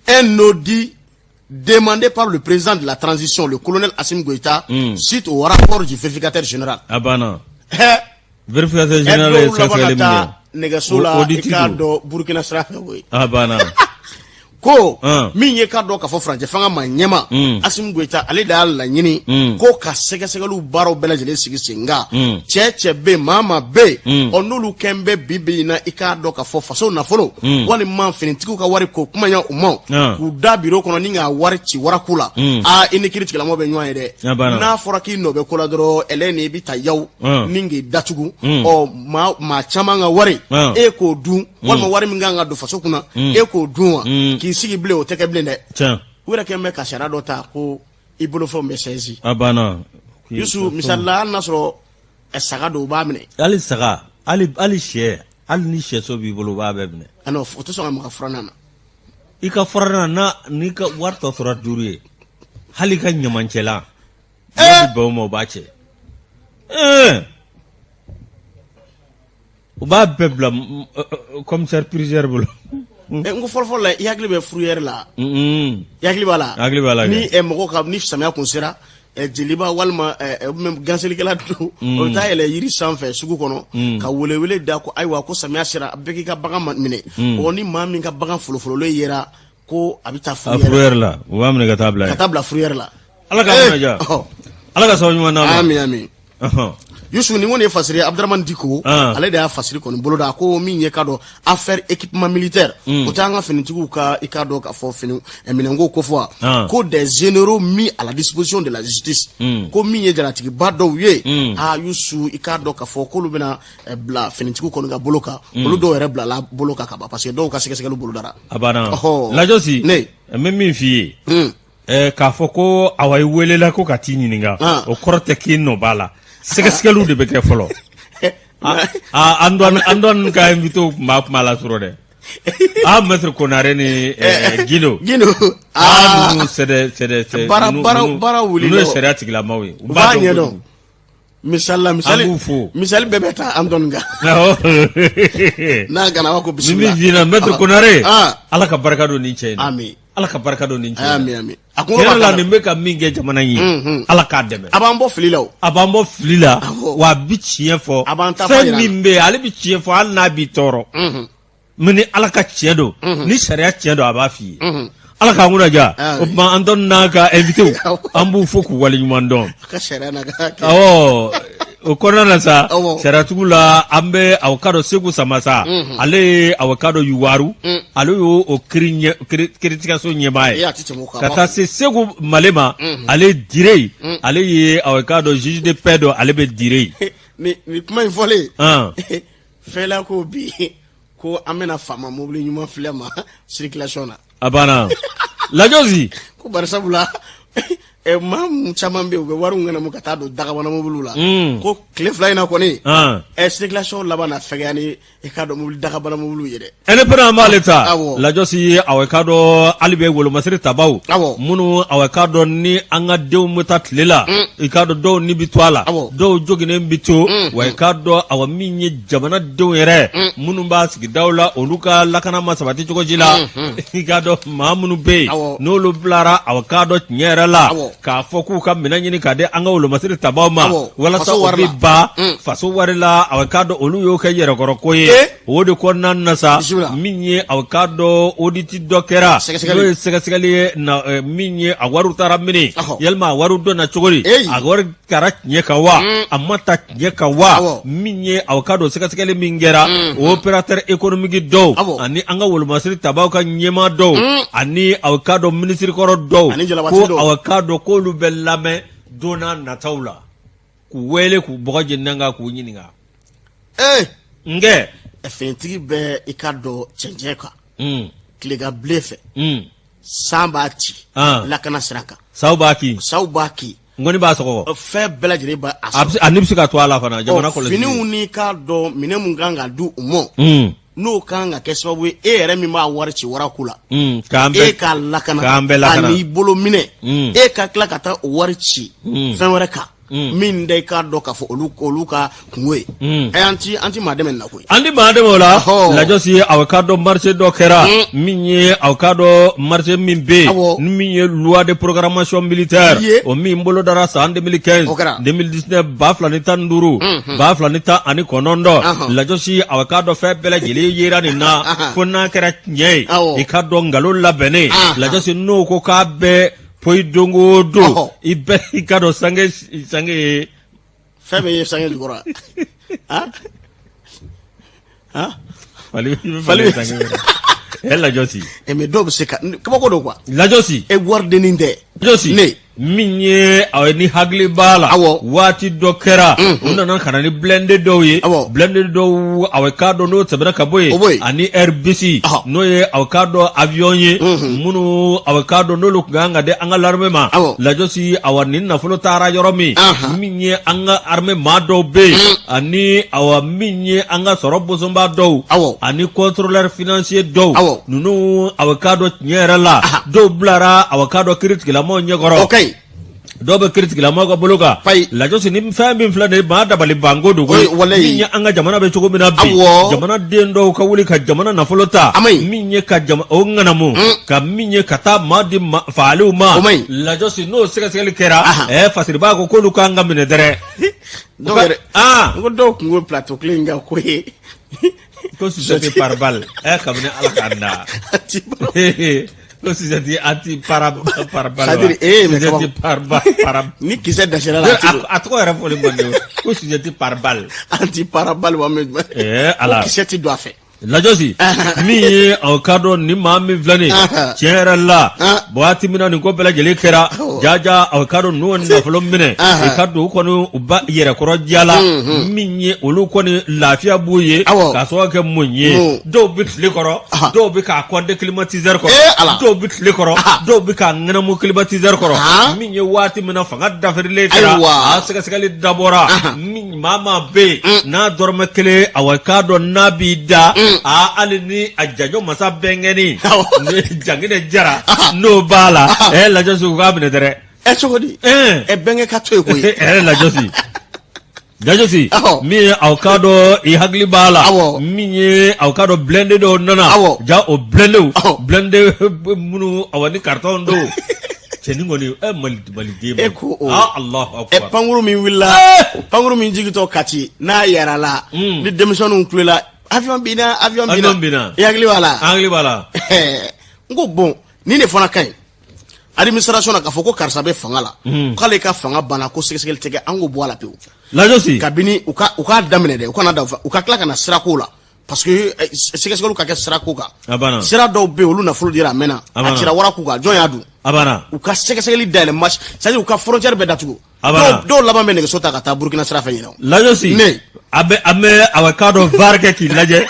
Un audit demandé par le président de la transition, le colonel Assimi Goïta, suite au rapport du vérificateur général. A banna. Vérificateur général ye sɛgɛsɛgɛli min kɛ. Nɛgɛso la, i k'a dɔn Burukina sira fɛ koyi. A banna. Ko min ye k'a dɔn k'a fɔ furancɛ fanga maa ɲɛmaa Asimi Goyita, ale de y'a laɲini ko ka sɛgɛsɛgɛliw baaraw bɛɛ lajɛlen sigi sen kan. Cɛ cɛ bɛ yen, maa maa bɛ yen, ɔ n'olu kɛn bɛ bi bi in na, i k'a dɔn k'a fɔ faso nafolo walima finitigiw ka wari ko kuma ɲɛ u ma, k'u da biro kɔnɔ ni k'a wari ci waraku la, aa, i ni kiri tigilamɔgɔ bɛ ɲɔgɔn ye dɛ. N'a fɔra k'i nɔ bɛ ko la dɔrɔn, ɛlɛ ni i bɛ taa yaw ni k'i datugu. Ɔ maa caman ka wari, e k'o dun, walima wari min kan ka don faso kunna, e k'o dun wa k'i sigi bilen, o tɛ kɛ bilen dɛ. U yɛrɛ kɛn bɛ ka sariya dɔ ta ko i bolofɛnw bɛ saisi. A banna. Yusu, misali la, hali n'a sɔrɔ saga don, u b'a minɛ. Hali saga, hali sɛ, hali ni sɛso b'i bolo, u b'a bɛɛ minɛ. A non, o tɛ sɔn ka maga furannan na. I ka furannan na, n'i ka wari tɔ tora 5 ye, hali i ka ɲamancɛlan n'o bɛ bɛn o ma, u b'a cɛ. U b'a bɛɛ bila commissaire priseur bolo. N ko fɔlɔfɔlɔ la, i hakili bɛ fourrière la? I hakili b'a la? Hakili b'a la. Ni mɔgɔ ka ni samiya kun sera, jeliba walima ganselikɛla don, o bɛ taa yɛlɛ yiri sanfɛ sugu kɔnɔ ka welewele da ko ayiwa, ko samiya sera, bɛɛ k'i ka bagan minɛ. Ɔ ni maa min ka bagan folofololen yera, ko a bɛ taa fourrière la, u b'a minɛ ka taa bila ka taa bila fourrière la. Ala ka kunna Ala ka sababu ɲuman d'an ma. Ami ami. Yusu, nin kɔni ye fasiri ye, Abdramane Diko, ale de y'a fasiri kɔni boloda. A ko min ye k'a dɔn affaire équipement militaire, o tɛ an ka finitigiw ka, i k'a dɔn k'a fɔ fini minɛnko ko fɔ wa, ko des généraux mis à la disposition de la justice, ko min ye jalatigiba dɔw ye, aa Yusu, i k'a dɔn k'a fɔ k'olu bɛna bila finitigiw kɔni ka bolo kan. Olu dɔw yɛrɛ bilala bolo kan ka ban, parce que dɔw ka sɛgɛsɛgɛli bolodara. A banna. Lajɔsi ne n bɛ min f'i ye, k'a fɔ ko awa i welela ko ka t'i ɲininka, o kɔrɔ tɛ k'i nɔ b'a la. Sɛgɛsɛgɛliw de bɛ kɛ fɔlɔ. An dɔn ka invité tun b'a kuma la sɔrɔ dɛ. Ah, maître Konare ni Gindo. Gindo. Ah, ninnu c'est des c'est des baara baara baara wuli. Ninnu ye sariya tigilamaw ye. U b'a ɲɛdɔn. Misali la, misali An b'u fo. Misali bɛɛ bɛ taa an dɔn kan. N'a gana ko bisimila. Ni min f'i maître Konare. Ala ka barika don nin cɛ in na. Ami. Ala ka barika don nin cɛ in na. Ami ami. A kunkolo b'a la nin bɛ ka min kɛ jamana in ye. Ala k'a dɛmɛ. A b'an bɔ fili la o. A b'an bɔ fili la. Wa a bi tiɲɛ fɔ. A b'an ta fɛn min bɛ yen, ale bi tiɲɛ fɔ hali n'a b'i tɔɔrɔ. Mais ni Ala ka tiɲɛ don, ni sariya tiɲɛ don, a b'a f'i ye. Ala k'an kunna diya. O tuma an dɔn n'a ka invité, an b'u fo k'u waleɲuman dɔn. Awɔ, o kɔnɔna na sa, sariyatigiw la, an bɛ avocat dɔ Segu Samasa, ale ye avocat dɔ Yuwaru, ale y'o o kiiritigɛso ɲɛmaa ye, ka taa se Segu Male ma, ale Dire, ale ye avocat dɔ juge de paix dɔ, ale bɛ Dire. Nin kuma in fɔlen fɛla ko bi ko an bɛna faama mobili ɲuman filɛ ma circulation na. A banna, Lajɔsi. Ko bari sabula maa mun caman bɛ yen, u bɛ wari ŋanamu ka taa don dagabana mobiliw la, ko tile 2 in na kɔni, circulation laban na fɛgɛya ni i k'a dɔn mobili dagabana mobiliw ye dɛ. Indépendant b'ale ta. Lajɔsi ye aw k'a dɔn hali bɛ wolomasiri tabaw minnu, aw k'a dɔn ni an ka denw bɛ taa tile la, i k'a dɔn dɔw ni bɛ to a la, dɔw joginnen bɛ to wa. I k'a dɔn awa min ye jamanadenw yɛrɛ minnu b'a sigidaw la, olu ka lakana ma sabati cogo si la. I k'a dɔn maa minnu bɛ yen, n'olu bilara, aw k'a dɔn tiɲɛ yɛrɛ la k'a fɔ k'u ka minɛn ɲini k'a di an ka wolomasiri tabaw ma walasa u bɛ ban faso wari la, aw k'a dɔn olu y'o kɛ yɛrɛkɔrɔ ko ye. O de kɔnɔna na sa, min ye aw k'a dɔn audit dɔ kɛra, n'o ye sɛgɛsɛgɛli ye, min ye a wariw taara mini, yalima a wariw donna cogo di, a wari tara tiɲɛ kan wa, a ma ta tiɲɛ kan wa? Min ye aw k'a dɔn sɛgɛsɛgɛli min kɛra, o opérateur économique dɔw ani an ka wolomasiri tabaw ka ɲɛmaa dɔw ani aw k'a dɔn minisiri kɔrɔ dɔw, ko aw k'a dɔn k'olu bɛ lamɛn don n'a nataw la, k'u wele k'u bɔgɔ jeni kan k'u ɲininka. Ee n kɛ finitigi bɛ i k'a dɔn cɛncɛn kan, tilegan bilen fɛ, san b'a ci, lakana sira kan. Saw b'a kin. Saw b'a kin. Nkɔni b'a sɔgɔ. Fɛn bɛɛ lajɛlen b'a sɔrɔ. A ni bɛ se ka to a la fana, jamana kɔlɔsi. Finiw n'i k'a dɔn minɛn mun kan ka di u ma, n'o kan ka kɛ sababu ye, e yɛrɛ min b'a wari ci warako la, e k'a lakana, k'an bɛɛ lakana, ani bolo minɛ, e ka tila ka taa o wari ci fɛn wɛrɛ kan. Min tɛ i k'a dɔn k'a fɔ olu ka kunko ye. Ɛ, an ti maa dɛmɛ nin na koyi. An ti maa dɛmɛ o la. Lajɔsi, aw k'a dɔn marché dɔ kɛra min ye, aw k'a dɔn marché min bɛ yen ni min ye loi de programmation militaire o min bolodara san 2015 2019, 2015, 2019. Lajɔsi, aw k'a dɔn fɛn bɛɛ lajɛlen yera nin na fo n'a kɛra tiɲɛ ye, i k'a dɔn nkalon labɛnnen. Lajɔsi, n'o ko k'a bɛ poyi don o don, i bɛ i k'a dɔn sange sange ye. Fɛn bɛ ye sange jukɔrɔ. Fali fali sange ɛ Lajɔsi. Ɛ, mais dɔw bɛ se ka kabako don quoi. Lajɔsi. E, waridennin tɛ. Lajɔsi. Ne min ye aw ni hakili b'a la, waati dɔ kɛra u nana ka na ni blindé dɔw ye, blindé dɔw, aw k'a dɔn n'o tɛmɛna ka bɔ yen, ani Airbus, n'o ye aw k'a dɔn avion ye minnu aw k'a dɔn n'olu tun kan ka di an ka l'armée ma. Lajɔsi, awa nin nafolo taara yɔrɔ min, min ye an ka armée maa dɔw bɛ yen, ani awa min ye an ka sɔrɔ bosonba dɔw, ani contrôleur financier dɔw, ninnu aw k'a dɔn tiɲɛ yɛrɛ la, dɔw bilara aw k'a dɔn kiiritigɛlamaaw ɲɛkɔrɔ, dɔw bɛ kiiritigɛlamaaw ka bolo kan. Lajɔsi, ni fɛn min filɛ nin ye, maa dabali banko don koyi. Min ye an ka jamana bɛ cogo min na bi, jamanaden dɔw ka wuli ka jamana nafolo ta, min ye ka o ŋanamu ka min ye ka taa maa di faaliw ma. Lajɔsi, n'o sɛgɛsɛgɛli kɛra, fasiriba ko k'olu kan ka minɛ dɛrɛ. Dɔw yɛrɛ, n ko dɔw tun ko plateau kelen in ka ko ye. Ko sucette pare-balles, kabini Ala k'an da, ko sucette anti para pare-balles. C'est-à-dire, mais sucette pare-balles para. Ni kisɛ dasira la. A tɔgɔ yɛrɛ fɔlen man di, ko sucette pare-balles. Anti pare-balles wa, mais Ala. Ko kisɛ ti don a fɛ. Lajɔsi, min ye aw k'a dɔn ni maa min filɛ nin ye, tiɲɛ yɛrɛ la, waati min na nin ko bɛɛ lajɛlen kɛra, jaja aw k'a dɔn n'u nafolo minɛ, i ka don u kɔni u ba yɛrɛkɔrɔ diya la, min ye olu kɔni lafiya b'u ye. K'a sababu kɛ mun ye? Dɔw bɛ tile kɔrɔ, dɔw bɛ k'a kɔnte climatiseur kɔrɔ, dɔw bɛ tile kɔrɔ, dɔw bɛ k'a ŋanamu climatiseur kɔrɔ. Min ye waati min na fanga dafirilen kɛra, a sɛgɛsɛgɛli dabɔra, min maa maa bɛ yen n'a dɔrɔmɛ kelen, awa k'a dɔn n'a b'i da, aa, hali ni a janjo masa bɛnkɛni ni Janginɛ Jara n'o b'a la, Lajɔsi, u k'a minɛ dɛrɛ. Ɛ, cogo di? Ɛ, bɛnkɛ ka to yen koyi. Ɛ, Lajɔsi, Lajɔsi, min ye aw k'a dɔn i hakili b'a la, min ye aw k'a dɔn blindé dɔw nana, ja o blindéw, blindé minnu awa ni carton dɔw cɛnin kɔni, ɛ, Mali maliden. E ko o. Ah, Allahu ɛ akbar. Pankuru min wulila, pankuru min jigintɔ Kati n'a yɛrɛla, ni denmisɛnninw kulela avion binna, avion binna. Avion binna. I hakili b'a la? An hakili b'a la. N ko bon, nin de fana ka ɲi administration na, k'a fɔ ko karisa bɛ fanga la, k'ale ka fanga banna, ko sɛgɛsɛgɛli tɛ kɛ, an k'o bɔ a la pewu. Lajɔsi. Kabini u ka u k'a daminɛ dɛ, u kana da u ka tila ka na sirako la, parce que sɛgɛsɛgɛliw ka kɛ sirako kan. A banna. Sira dɔw bɛ yen, olu nafolo dira a mɛnna. A banna. A cira wara k'u kan, jɔn y'a dun? A banna. U ka sɛgɛsɛgɛli dayɛlɛ marché, c'est à dire u ka frontière bɛɛ datugu. A banna. Dɔw laban bɛ nɛgɛso ta ka taa Burukina sira fɛ ɲinɛ o. Lajɔsi. Ne. A bɛ an bɛ awa k'a dɔn VAR kɛ k'i lajɛ,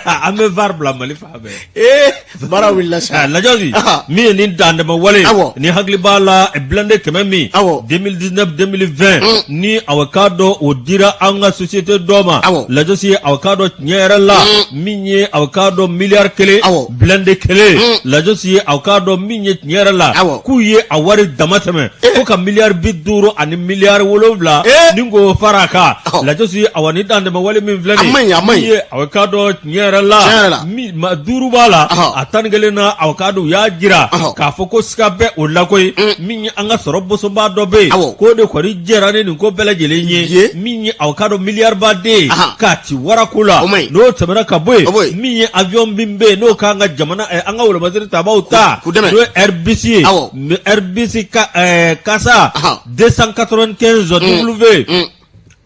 an bɛ VAR bila Mali fan bɛɛ. Ee, baara wulila sa. Ah, Lajɔsi, min ye nin dantɛmɛ wale, ni hakili b'a la, blindé 100 min 2019 2020 ni awa k'a dɔn o dira an ka société dɔ ma. Lajɔsi, awa k'a dɔn tiɲɛ yɛrɛ la, min ye awa k'a dɔn miliyari 1, blindé 1. Lajɔsi, aw k'a dɔn min ye tiɲɛ yɛrɛ la, k'u ye a wari dama tɛmɛ ko ka miliyari 50 ani miliyari 7 ni k'o fara a kan. Lajɔsi, awa ni dantɛmɛ wale min filɛ nin ye, a ma ɲi. Min ye awa k'a dɔn tiɲɛ yɛrɛ la, min ma duuru b'a la, a 11 na, aw k'a dɔn u y'a jira k'a fɔ ko siga bɛ o la koyi. Min ye an ka sɔrɔ bosonba dɔ bɛ yen, k'o de kɔni jɛra ni nin ko bɛɛ lajɛlen ye, min ye aw k'a dɔn miliyariba de ye k'a ci warako la. N'o tɛmɛna ka bɔ yen, min ye avion min bɛ yen n'o k'an ka jamana an ka wolomasiri tabaw ta, n'o ye Airbus ye, Airbus kasa 295 W.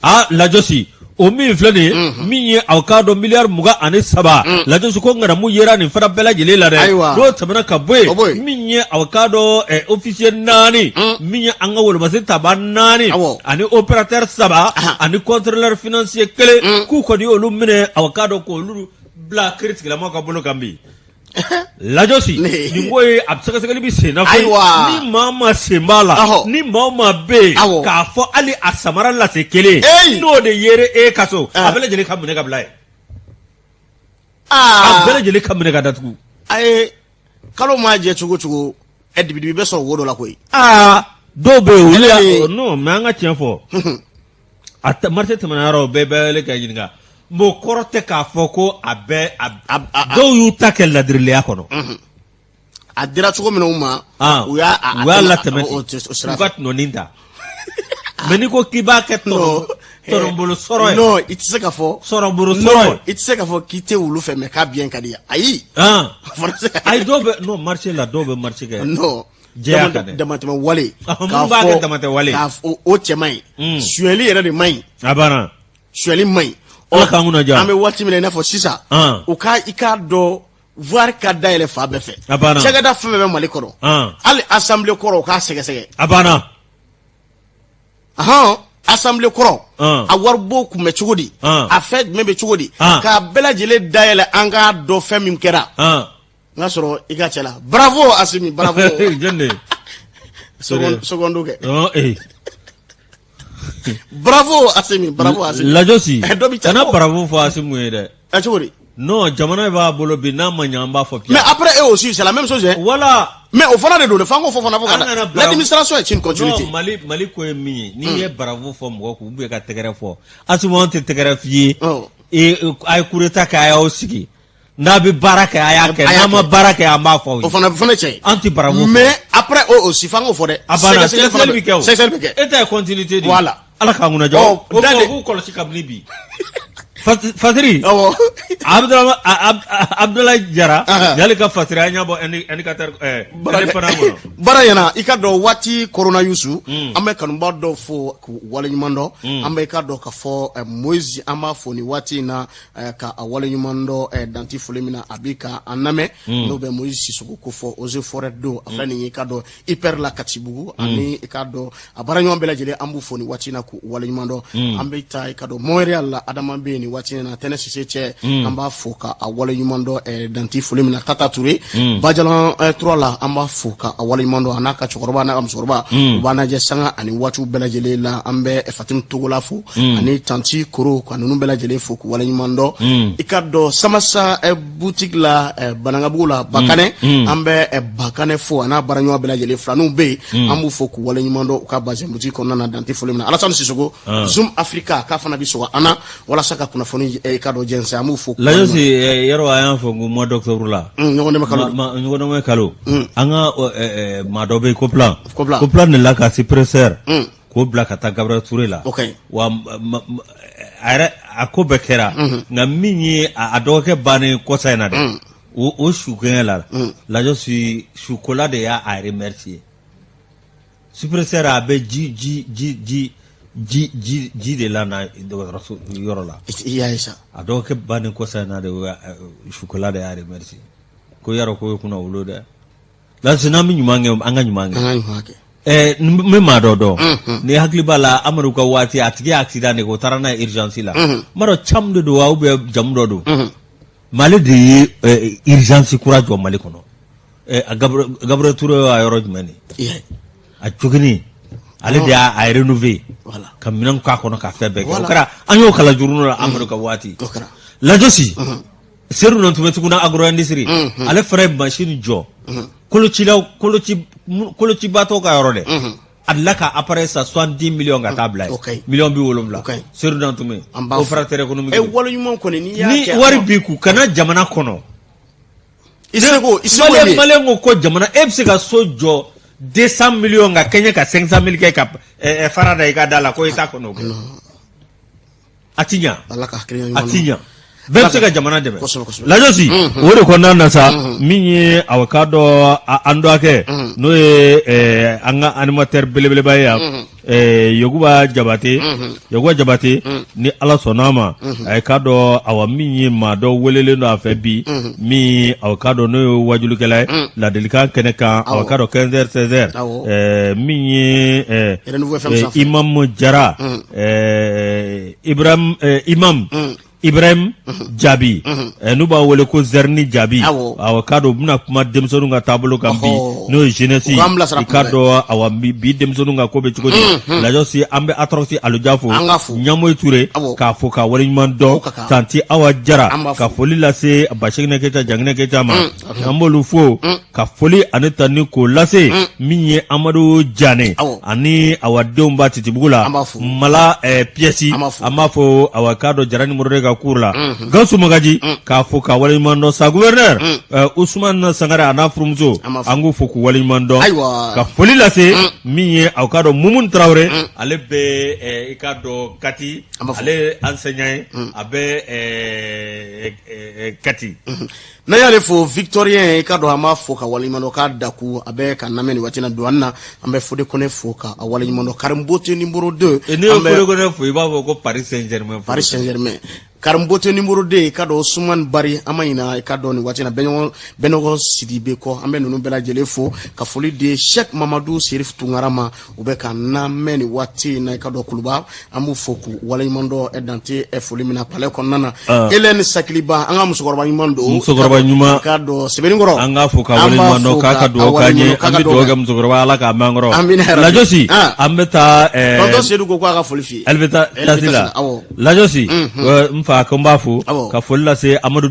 A Lajɔsi, o min filɛ nin ye, min ye aw k'a dɔn miliyari 23. Lajɔsi, ko ŋanamu yera nin fana bɛɛ lajɛlen la dɛ. N'o tɛmɛna ka bɔ yen, min ye aw k'a dɔn officier naani, min ye an ka wolomasiri taba naani, ani opérateur saba, ani contrôleur financier kelen, k'u kɔni y'olu minɛ, aw k'a dɔn k'olu bila kiiritigɛlamaaw ka bolo kan bi. Lajɔsi, nin ko ye a sɛgɛsɛgɛli bɛ sen na koyi. Ni maa maa sen b'a la, ni maa maa bɛ yen k'a fɔ hali a samara lase kelen, n'o de yera e ka so, a bɛɛ lajɛlen ka minɛ ka bila yen, a bɛɛ lajɛlen ka minɛ ka datugu. A ye kalo maa jɛ cogo cogo, ɛ, dibidibi bɛ sɔrɔ wo dɔ la koyi. Aa. Dɔw bɛ yen olu y'a non, mais an ka tiɲɛ fɔ, a marché tɛmɛna yɔrɔ bɛɛ bɛ wele ka ɲininka. Mais o kɔrɔ tɛ k'a fɔ ko a bɛɛ dɔw y'u ta kɛ ladirileya kɔnɔ. A dira cogo min na u ma, u y'a u y'a latɛmɛ ten, u ka tɔnɔnin ta. Mais n'i ko k'i b'a kɛ tɔnɔbolo sɔrɔ ye. Non, i tɛ se ka fɔ. Sɔrɔbolo sɔrɔ ye. I tɛ se ka fɔ k'i tɛ wulu fɛ, mais k'a bien ka di ye, ayi. Ayi, dɔw bɛ non marché la, dɔw bɛ marché kɛ. Non. Jɛya kan dɛ. Damatɛmɛ wale. Minnu b'a kɛ damatɛmɛ wale. K'a fɔ o cɛ man ɲi. Sonyɛli yɛrɛ de man ɲi. A banna. Sonyɛli man ɲi. Ala k'an kunna diya. An bɛ waati min na i n'a fɔ sisan. U ka i k'a dɔn voirie ka dayɛlɛ fan bɛɛ fɛ. A banna. Cakɛda fɛn fɛn bɛ Mali kɔnɔ. Hali assemblée kɔrɔ, u k'a sɛgɛsɛgɛ. A banna. Ahan, assemblée kɔrɔ. A waribon kun bɛ cogo di? A fɛn jumɛn bɛ cogo di? K'a bɛɛ lajɛlen dayɛlɛ, an k'a dɔn fɛn min kɛra. N ka sɔrɔ i ka cɛ la, bravo Asimi, bravo. Jɔn de? Secondo kɛ. Bravo Asimi, bravo Asimi. Lajɔsi, kana bravo fɔ Asimu ye dɛ. Ɛ, cogo di? Non, jamana b'a bolo bi, n'a ma ɲɛ, an b'a fɔ. Mais après eux aussi, c'est la même chose hein. Voilà. Mais o fana de don dɛ, f'an k'o fɔ fana fo ka da. L'administration est une continuité. Non, Mali ko ye min ye, n'i ye bravo fɔ mɔgɔ kun ou bien ka tɛgɛrɛ fɔ, Asimu, an tɛ tɛgɛrɛ f'i ye. A ye coup d'état kɛ, a y'aw sigi. N'a bɛ baara kɛ, a y'a kɛ, n'a ma baara kɛ, an b'a fɔ aw ye. O fana cɛ ye. An tɛ bravo fɔ. Mais après o aussi, f'an k'o fɔ dɛ. A banna, sɛgɛsɛgɛli bɛ kɛ o. Sɛgɛsɛgɛli bɛ kɛ. E ta ye continuité de ye. Voilà. Ala k'an kunna diya. O k'u kɔlɔsi kabini bi. Fasiri. Awɔ. Abdoulaye Jara. Y'ale ka fasiri, an y'a bɔ indicateur indépendant kɔnɔ. Baara ɲɛna, i ka dɔn waati korona Yusu, an bɛ kanuba dɔw fo k'u waleɲuman dɔn. An bɛ i ka dɔn ka fɔ Moïse, an b'a fo nin waati in na ka a waleɲuman dɔn danti foli min na a bi ka an lamɛn, n'o bɛ Moïse Sissoko ko fɔ Eaux et Forêts don a filɛ nin ye, i ka dɔn IPR la Katibugu, ani i ka dɔn a baaraɲɔgɔn bɛɛ lajɛlen, an b'u fo nin waati in na k'u waleɲuman dɔn. An bɛ taa i ka dɔn Montréal la, Adama bɛ yen nin waati in na, Tɛnɛ Sise cɛ, an b'a fo ka a waleɲuman dɔn danti foli min na. Tata Ture Bajalan 3 la, an b'a fo ka a waleɲuman dɔn, a n'a ka cɛkɔrɔba n'a ka musokɔrɔba, u b'an lajɛ sanga ani waatiw bɛɛ lajɛlen la. An bɛ Fatimu Togola fo ani tanti Koro, ka ninnu bɛɛ lajɛlen fo k'u waleɲuman dɔn. I ka dɔn Samasa boutique la Banankabugu la, Bakanɛ, an bɛ Bakanɛ fo a n'a baaraɲɔgɔn bɛɛ lajɛlen, filaninw bɛ yen, an b'u fo k'u waleɲuman dɔn u ka bazin boutique kɔnɔna na danti foli min na. Alassane Sissoko, Zoom Africa, k'a fana bɛ sɔgɔ an na walasa ka kunnafoni i ka dɔn jɛnsɛn, an b'u fo. Lajɔsi, yɔrɔ an y'a fɔ ko mois d'octobre la. Ɲɔgɔn dɛmɛ kalo. Ɲɔgɔn dɛmɛ kalo. An ka maa dɔ bɛ yen, Koplan. Koplan de la ka suppresseur k'o bila ka taa Gabriel Touré la. Wa a yɛrɛ a ko bɛɛ kɛra, nka min ye a dɔgɔkɛ bannen kɔsa in na dɛ, o sukɛɲɛ la, Lajɔsi, sukola de y'a remercier. Suppresseur a bɛ ji ji ji ji ji ji ji de la na dɔgɔtɔrɔso yɔrɔ la. I y'a ye sa. A dɔgɔkɛ bannen kɔsa in na de, sukola de y'a remercier ko yarɔ ko ye kunna wolo dɛ. Lajɔsi, n'an bɛ ɲuman kɛ, an ka ɲuman kɛ. An ka ɲuman kɛ. N bɛ maa dɔ dɔn, ni hakili b'a la, Amadu ka waati, a tigi ye accident de kɛ, o taara n'a ye urgence la. N m'a dɔn Cam de don wa ou bien jamu dɔ don. Mais ale de ye urgence kura jɔ Mali kɔnɔ. Gabriel Touré y'a yɔrɔ jumɛn de? A jogini, ale de y'a rénover ka minɛn k'a kɔnɔ, ka fɛn bɛɛ kɛ. O kɛra, an y'o kalan journaux la Amadu ka waati. Lajɔsi, Sedu nɔ tun bɛ Tuguna agro industrie, ale fana ye machine jɔ kolocilaw koloci kolocibatɔ ka yɔrɔ dɛ. A delila ka appareil san 70 millions ka taa bila yen, miliyɔn 70. Sedu nɔ tun bɛ opérateur économique. E wale ɲuman kɔni, n'i y'a kɛ, ni wari b'i kun, kana jamana kɔnɔ. I seko i seko ye min ye. Maliyɛn ko jamana, e bɛ se ka so jɔ 200 millions ka kɛɲɛ ka 500 mille kɛ ka fara da i ka da la ko i t'a kɔnɔ o kɛ. A ti ɲa. Ala ka hakilina A ɲuman ti ɲa, bɛɛ bɛ se ka jamana dɛmɛ. Kosɛbɛ, kosɛbɛ. Lajɔsi, o de kɔnɔna na sa, min ye aw k'a dɔn an dɔgɔkɛ, n'o ye an ka animateur belebeleba ye yan, Yakuba Jabate, Yakuba Jabate, ni Ala sɔnna a ma, a ye k'a dɔn awa min ye maa dɔ welelen don a fɛ bi, min aw k'a dɔn n'o ye wajulikɛla ye ladilikan kɛnɛ kan, aw k'a dɔn 15 heures 16 heures, min ye Renouveau FM sanfɛ. Imam Jara, Ibrahim, Imam. Ibrahim Jaabi n'u b'a wele ko Zɛrini Jaabi, awɔ, k'a dɔn u bɛna kuma denmisɛnninw ka taabolo kan bi, n'o ye jeunesse, i k'a dɔn, awa, bi denmisɛnninw ka ko bɛ cogo di. Lajɔsi, an bɛ Atrɔsi Aluja fo, Ɲamoyi Ture k'a fo k'a waleɲuman dɔn, Tanti Awa Jara ka foli lase Baseginɛ Keyita, Janginɛ Keyita ma, an b'olu fo ka foli ani tanuni k'o lase min ye Amadu Janɛ ani awa denw ba Titibugu la, Mala piyɛsi, an b'a fo, awa, k'a dɔn Jara ni Mɔrɔde ka cour la, Gawusu Magaji k'a fo k'a waleɲuman dɔn, sa gouverneur Usumani Sangare a n'a furumuso, an k'u fo k'u waleɲuman dɔn, ka foli lase min ye aw k'a dɔn Mumuni Tarawele, ale bɛ i k'a dɔn Kati, ale ye enseignant ye, a bɛ Kati. N'an y'ale fo, Victorien, i k'a dɔn an b'a fo ka waleɲuman dɔn k'a daku a bɛ ka lamɛn nin waati na douane na. An bɛ Fode Kone fo ka a waleɲuman dɔn, Karim Bote numéro 2. N'i ye Fode Kone fo, i b'a fɔ ko Paris Saint-Germain. Paris Saint-Germain. Karim Bote numéro 2, i k'a dɔn Usumani Bari, an ma ɲina, i k'a dɔn nin waati na Bɛnɔgɔ Sidibe kɔ. An bɛ ninnu bɛɛ lajɛlen fo ka foli di Cheikh Mamadu Serif Tunkara ma, u bɛ ka lamɛn nin waati in na, i k'a dɔn Kuluba, an b'u fo k'u waleɲuman dɔn. Ɛ dante ɛ foli min na palais kɔnɔna na, Hélène Sakiliba, an ka musokɔrɔba ɲuman don. Musokɔrɔba ɲuman. K'a dɔn Sebenikɔrɔ. An k'a fo ka waleɲuman dɔn, k'a ka dugawu k'an ye. An bɛ dugawu kɛ musokɔrɔba, Ala k'a mɛn an kɔrɔ. Amina yarabi. Lajɔsi, an bɛ taa Tonton Seydou ko k'a ka foli f'i ye. Ale bɛ taa tasi la. Awɔ. Lajɔsi, n fa ko n b'a fo ka foli lase Amadu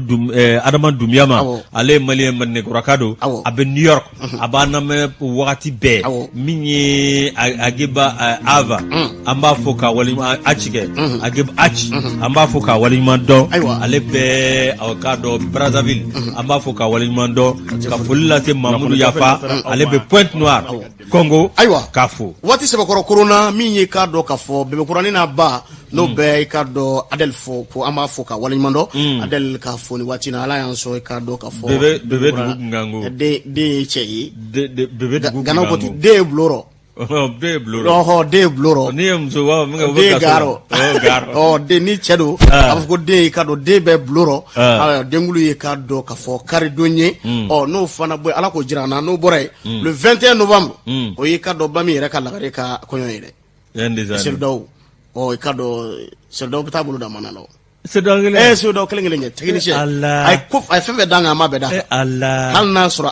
Adama Dunbiya ma. Ale ye malien, Mandenkɔrɔka don, a bɛ New York, a b'an lamɛn wagati bɛɛ. Min ye Ageba Ava, an b'a fo k'a waleɲuman a ci kɛ Ageba Aci, an b'a fo k'a waleɲuman dɔn. Ale bɛ aw k'a dɔn Brazzaville, an b'a fo k'a waleɲuman dɔn, ka foli lase Mamudu Yafa, ale bɛ Pointe Noire, Congo. Ayiwa. K'a fo. Waati sɛbɛkɔrɔ korona min ye, k'a dɔn k'a fɔ bɛbɛkurani n'a ba n'o bɛɛ, i k'a dɔn Adɛli fo ko an b'a fo ka waleɲuman dɔn. Adɛli k'a fo nin waati na, Ala y'an sɔn, i k'a dɔn k'a fɔ bébé bébé dugu kunkanko. Den ye cɛ ye. Bébé dugu. Ganaw ko ten, den ye bulon rɔ. Den ye bulon rɔ. Ɔhɔ, den ye bulon rɔ. N'i ye muso b'a fɔ min kɛ, den ye garɔ. Ɔ, den ni cɛ don, a b'a fɔ ko den, i k'a dɔn den bɛ bulon rɔ. Denkulu ye, k'a dɔn k'a fɔ karidon ye. Ɔ, n'o fana bɔ, Ala k'o jira an na. N'o bɔra yen, le 21 novembre, o ye, i k'a dɔn ba min yɛrɛ ka lagare ka kɔɲɔ ye dɛ. Sedudaw, ɔ, i k'a dɔn Sedudaw bɛ taa bolo da mana la. Sedudaw kelen. Sedudaw kelen kelen kɛ technicien. A ye ko, a ye fɛn fɛn d'an kan, an b'a bɛɛ d'a kan. Ala. Hali n'a sɔrɔ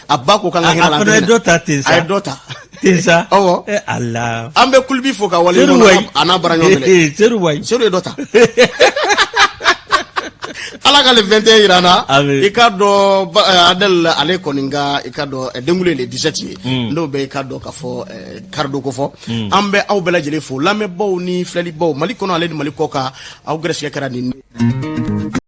a ba ko k'an ka hinɛ a la. A fana ye dɔ ta ten sa. A ye dɔ ta. Ten sa. Awɔ. Ala. An bɛ kulubi fo ka wale a n'a bara ɲɔgɔn minɛ. Sedu wayi. Sedu ye dɔ ta. Ala ka le 21 yira an na. I k'a dɔn Adel, ale kɔni ka, i k'a dɔn denkunli le 17 ye. N'o bɛ, i k'a dɔn k'a fɔ karidon ko fɔ. An bɛ aw bɛɛ lajɛlen fo, lamɛnbaw ni filɛlibaw, Mali kɔnɔ ale ni Mali kɔ kan, aw gɛrɛsɛgɛ kɛra nin.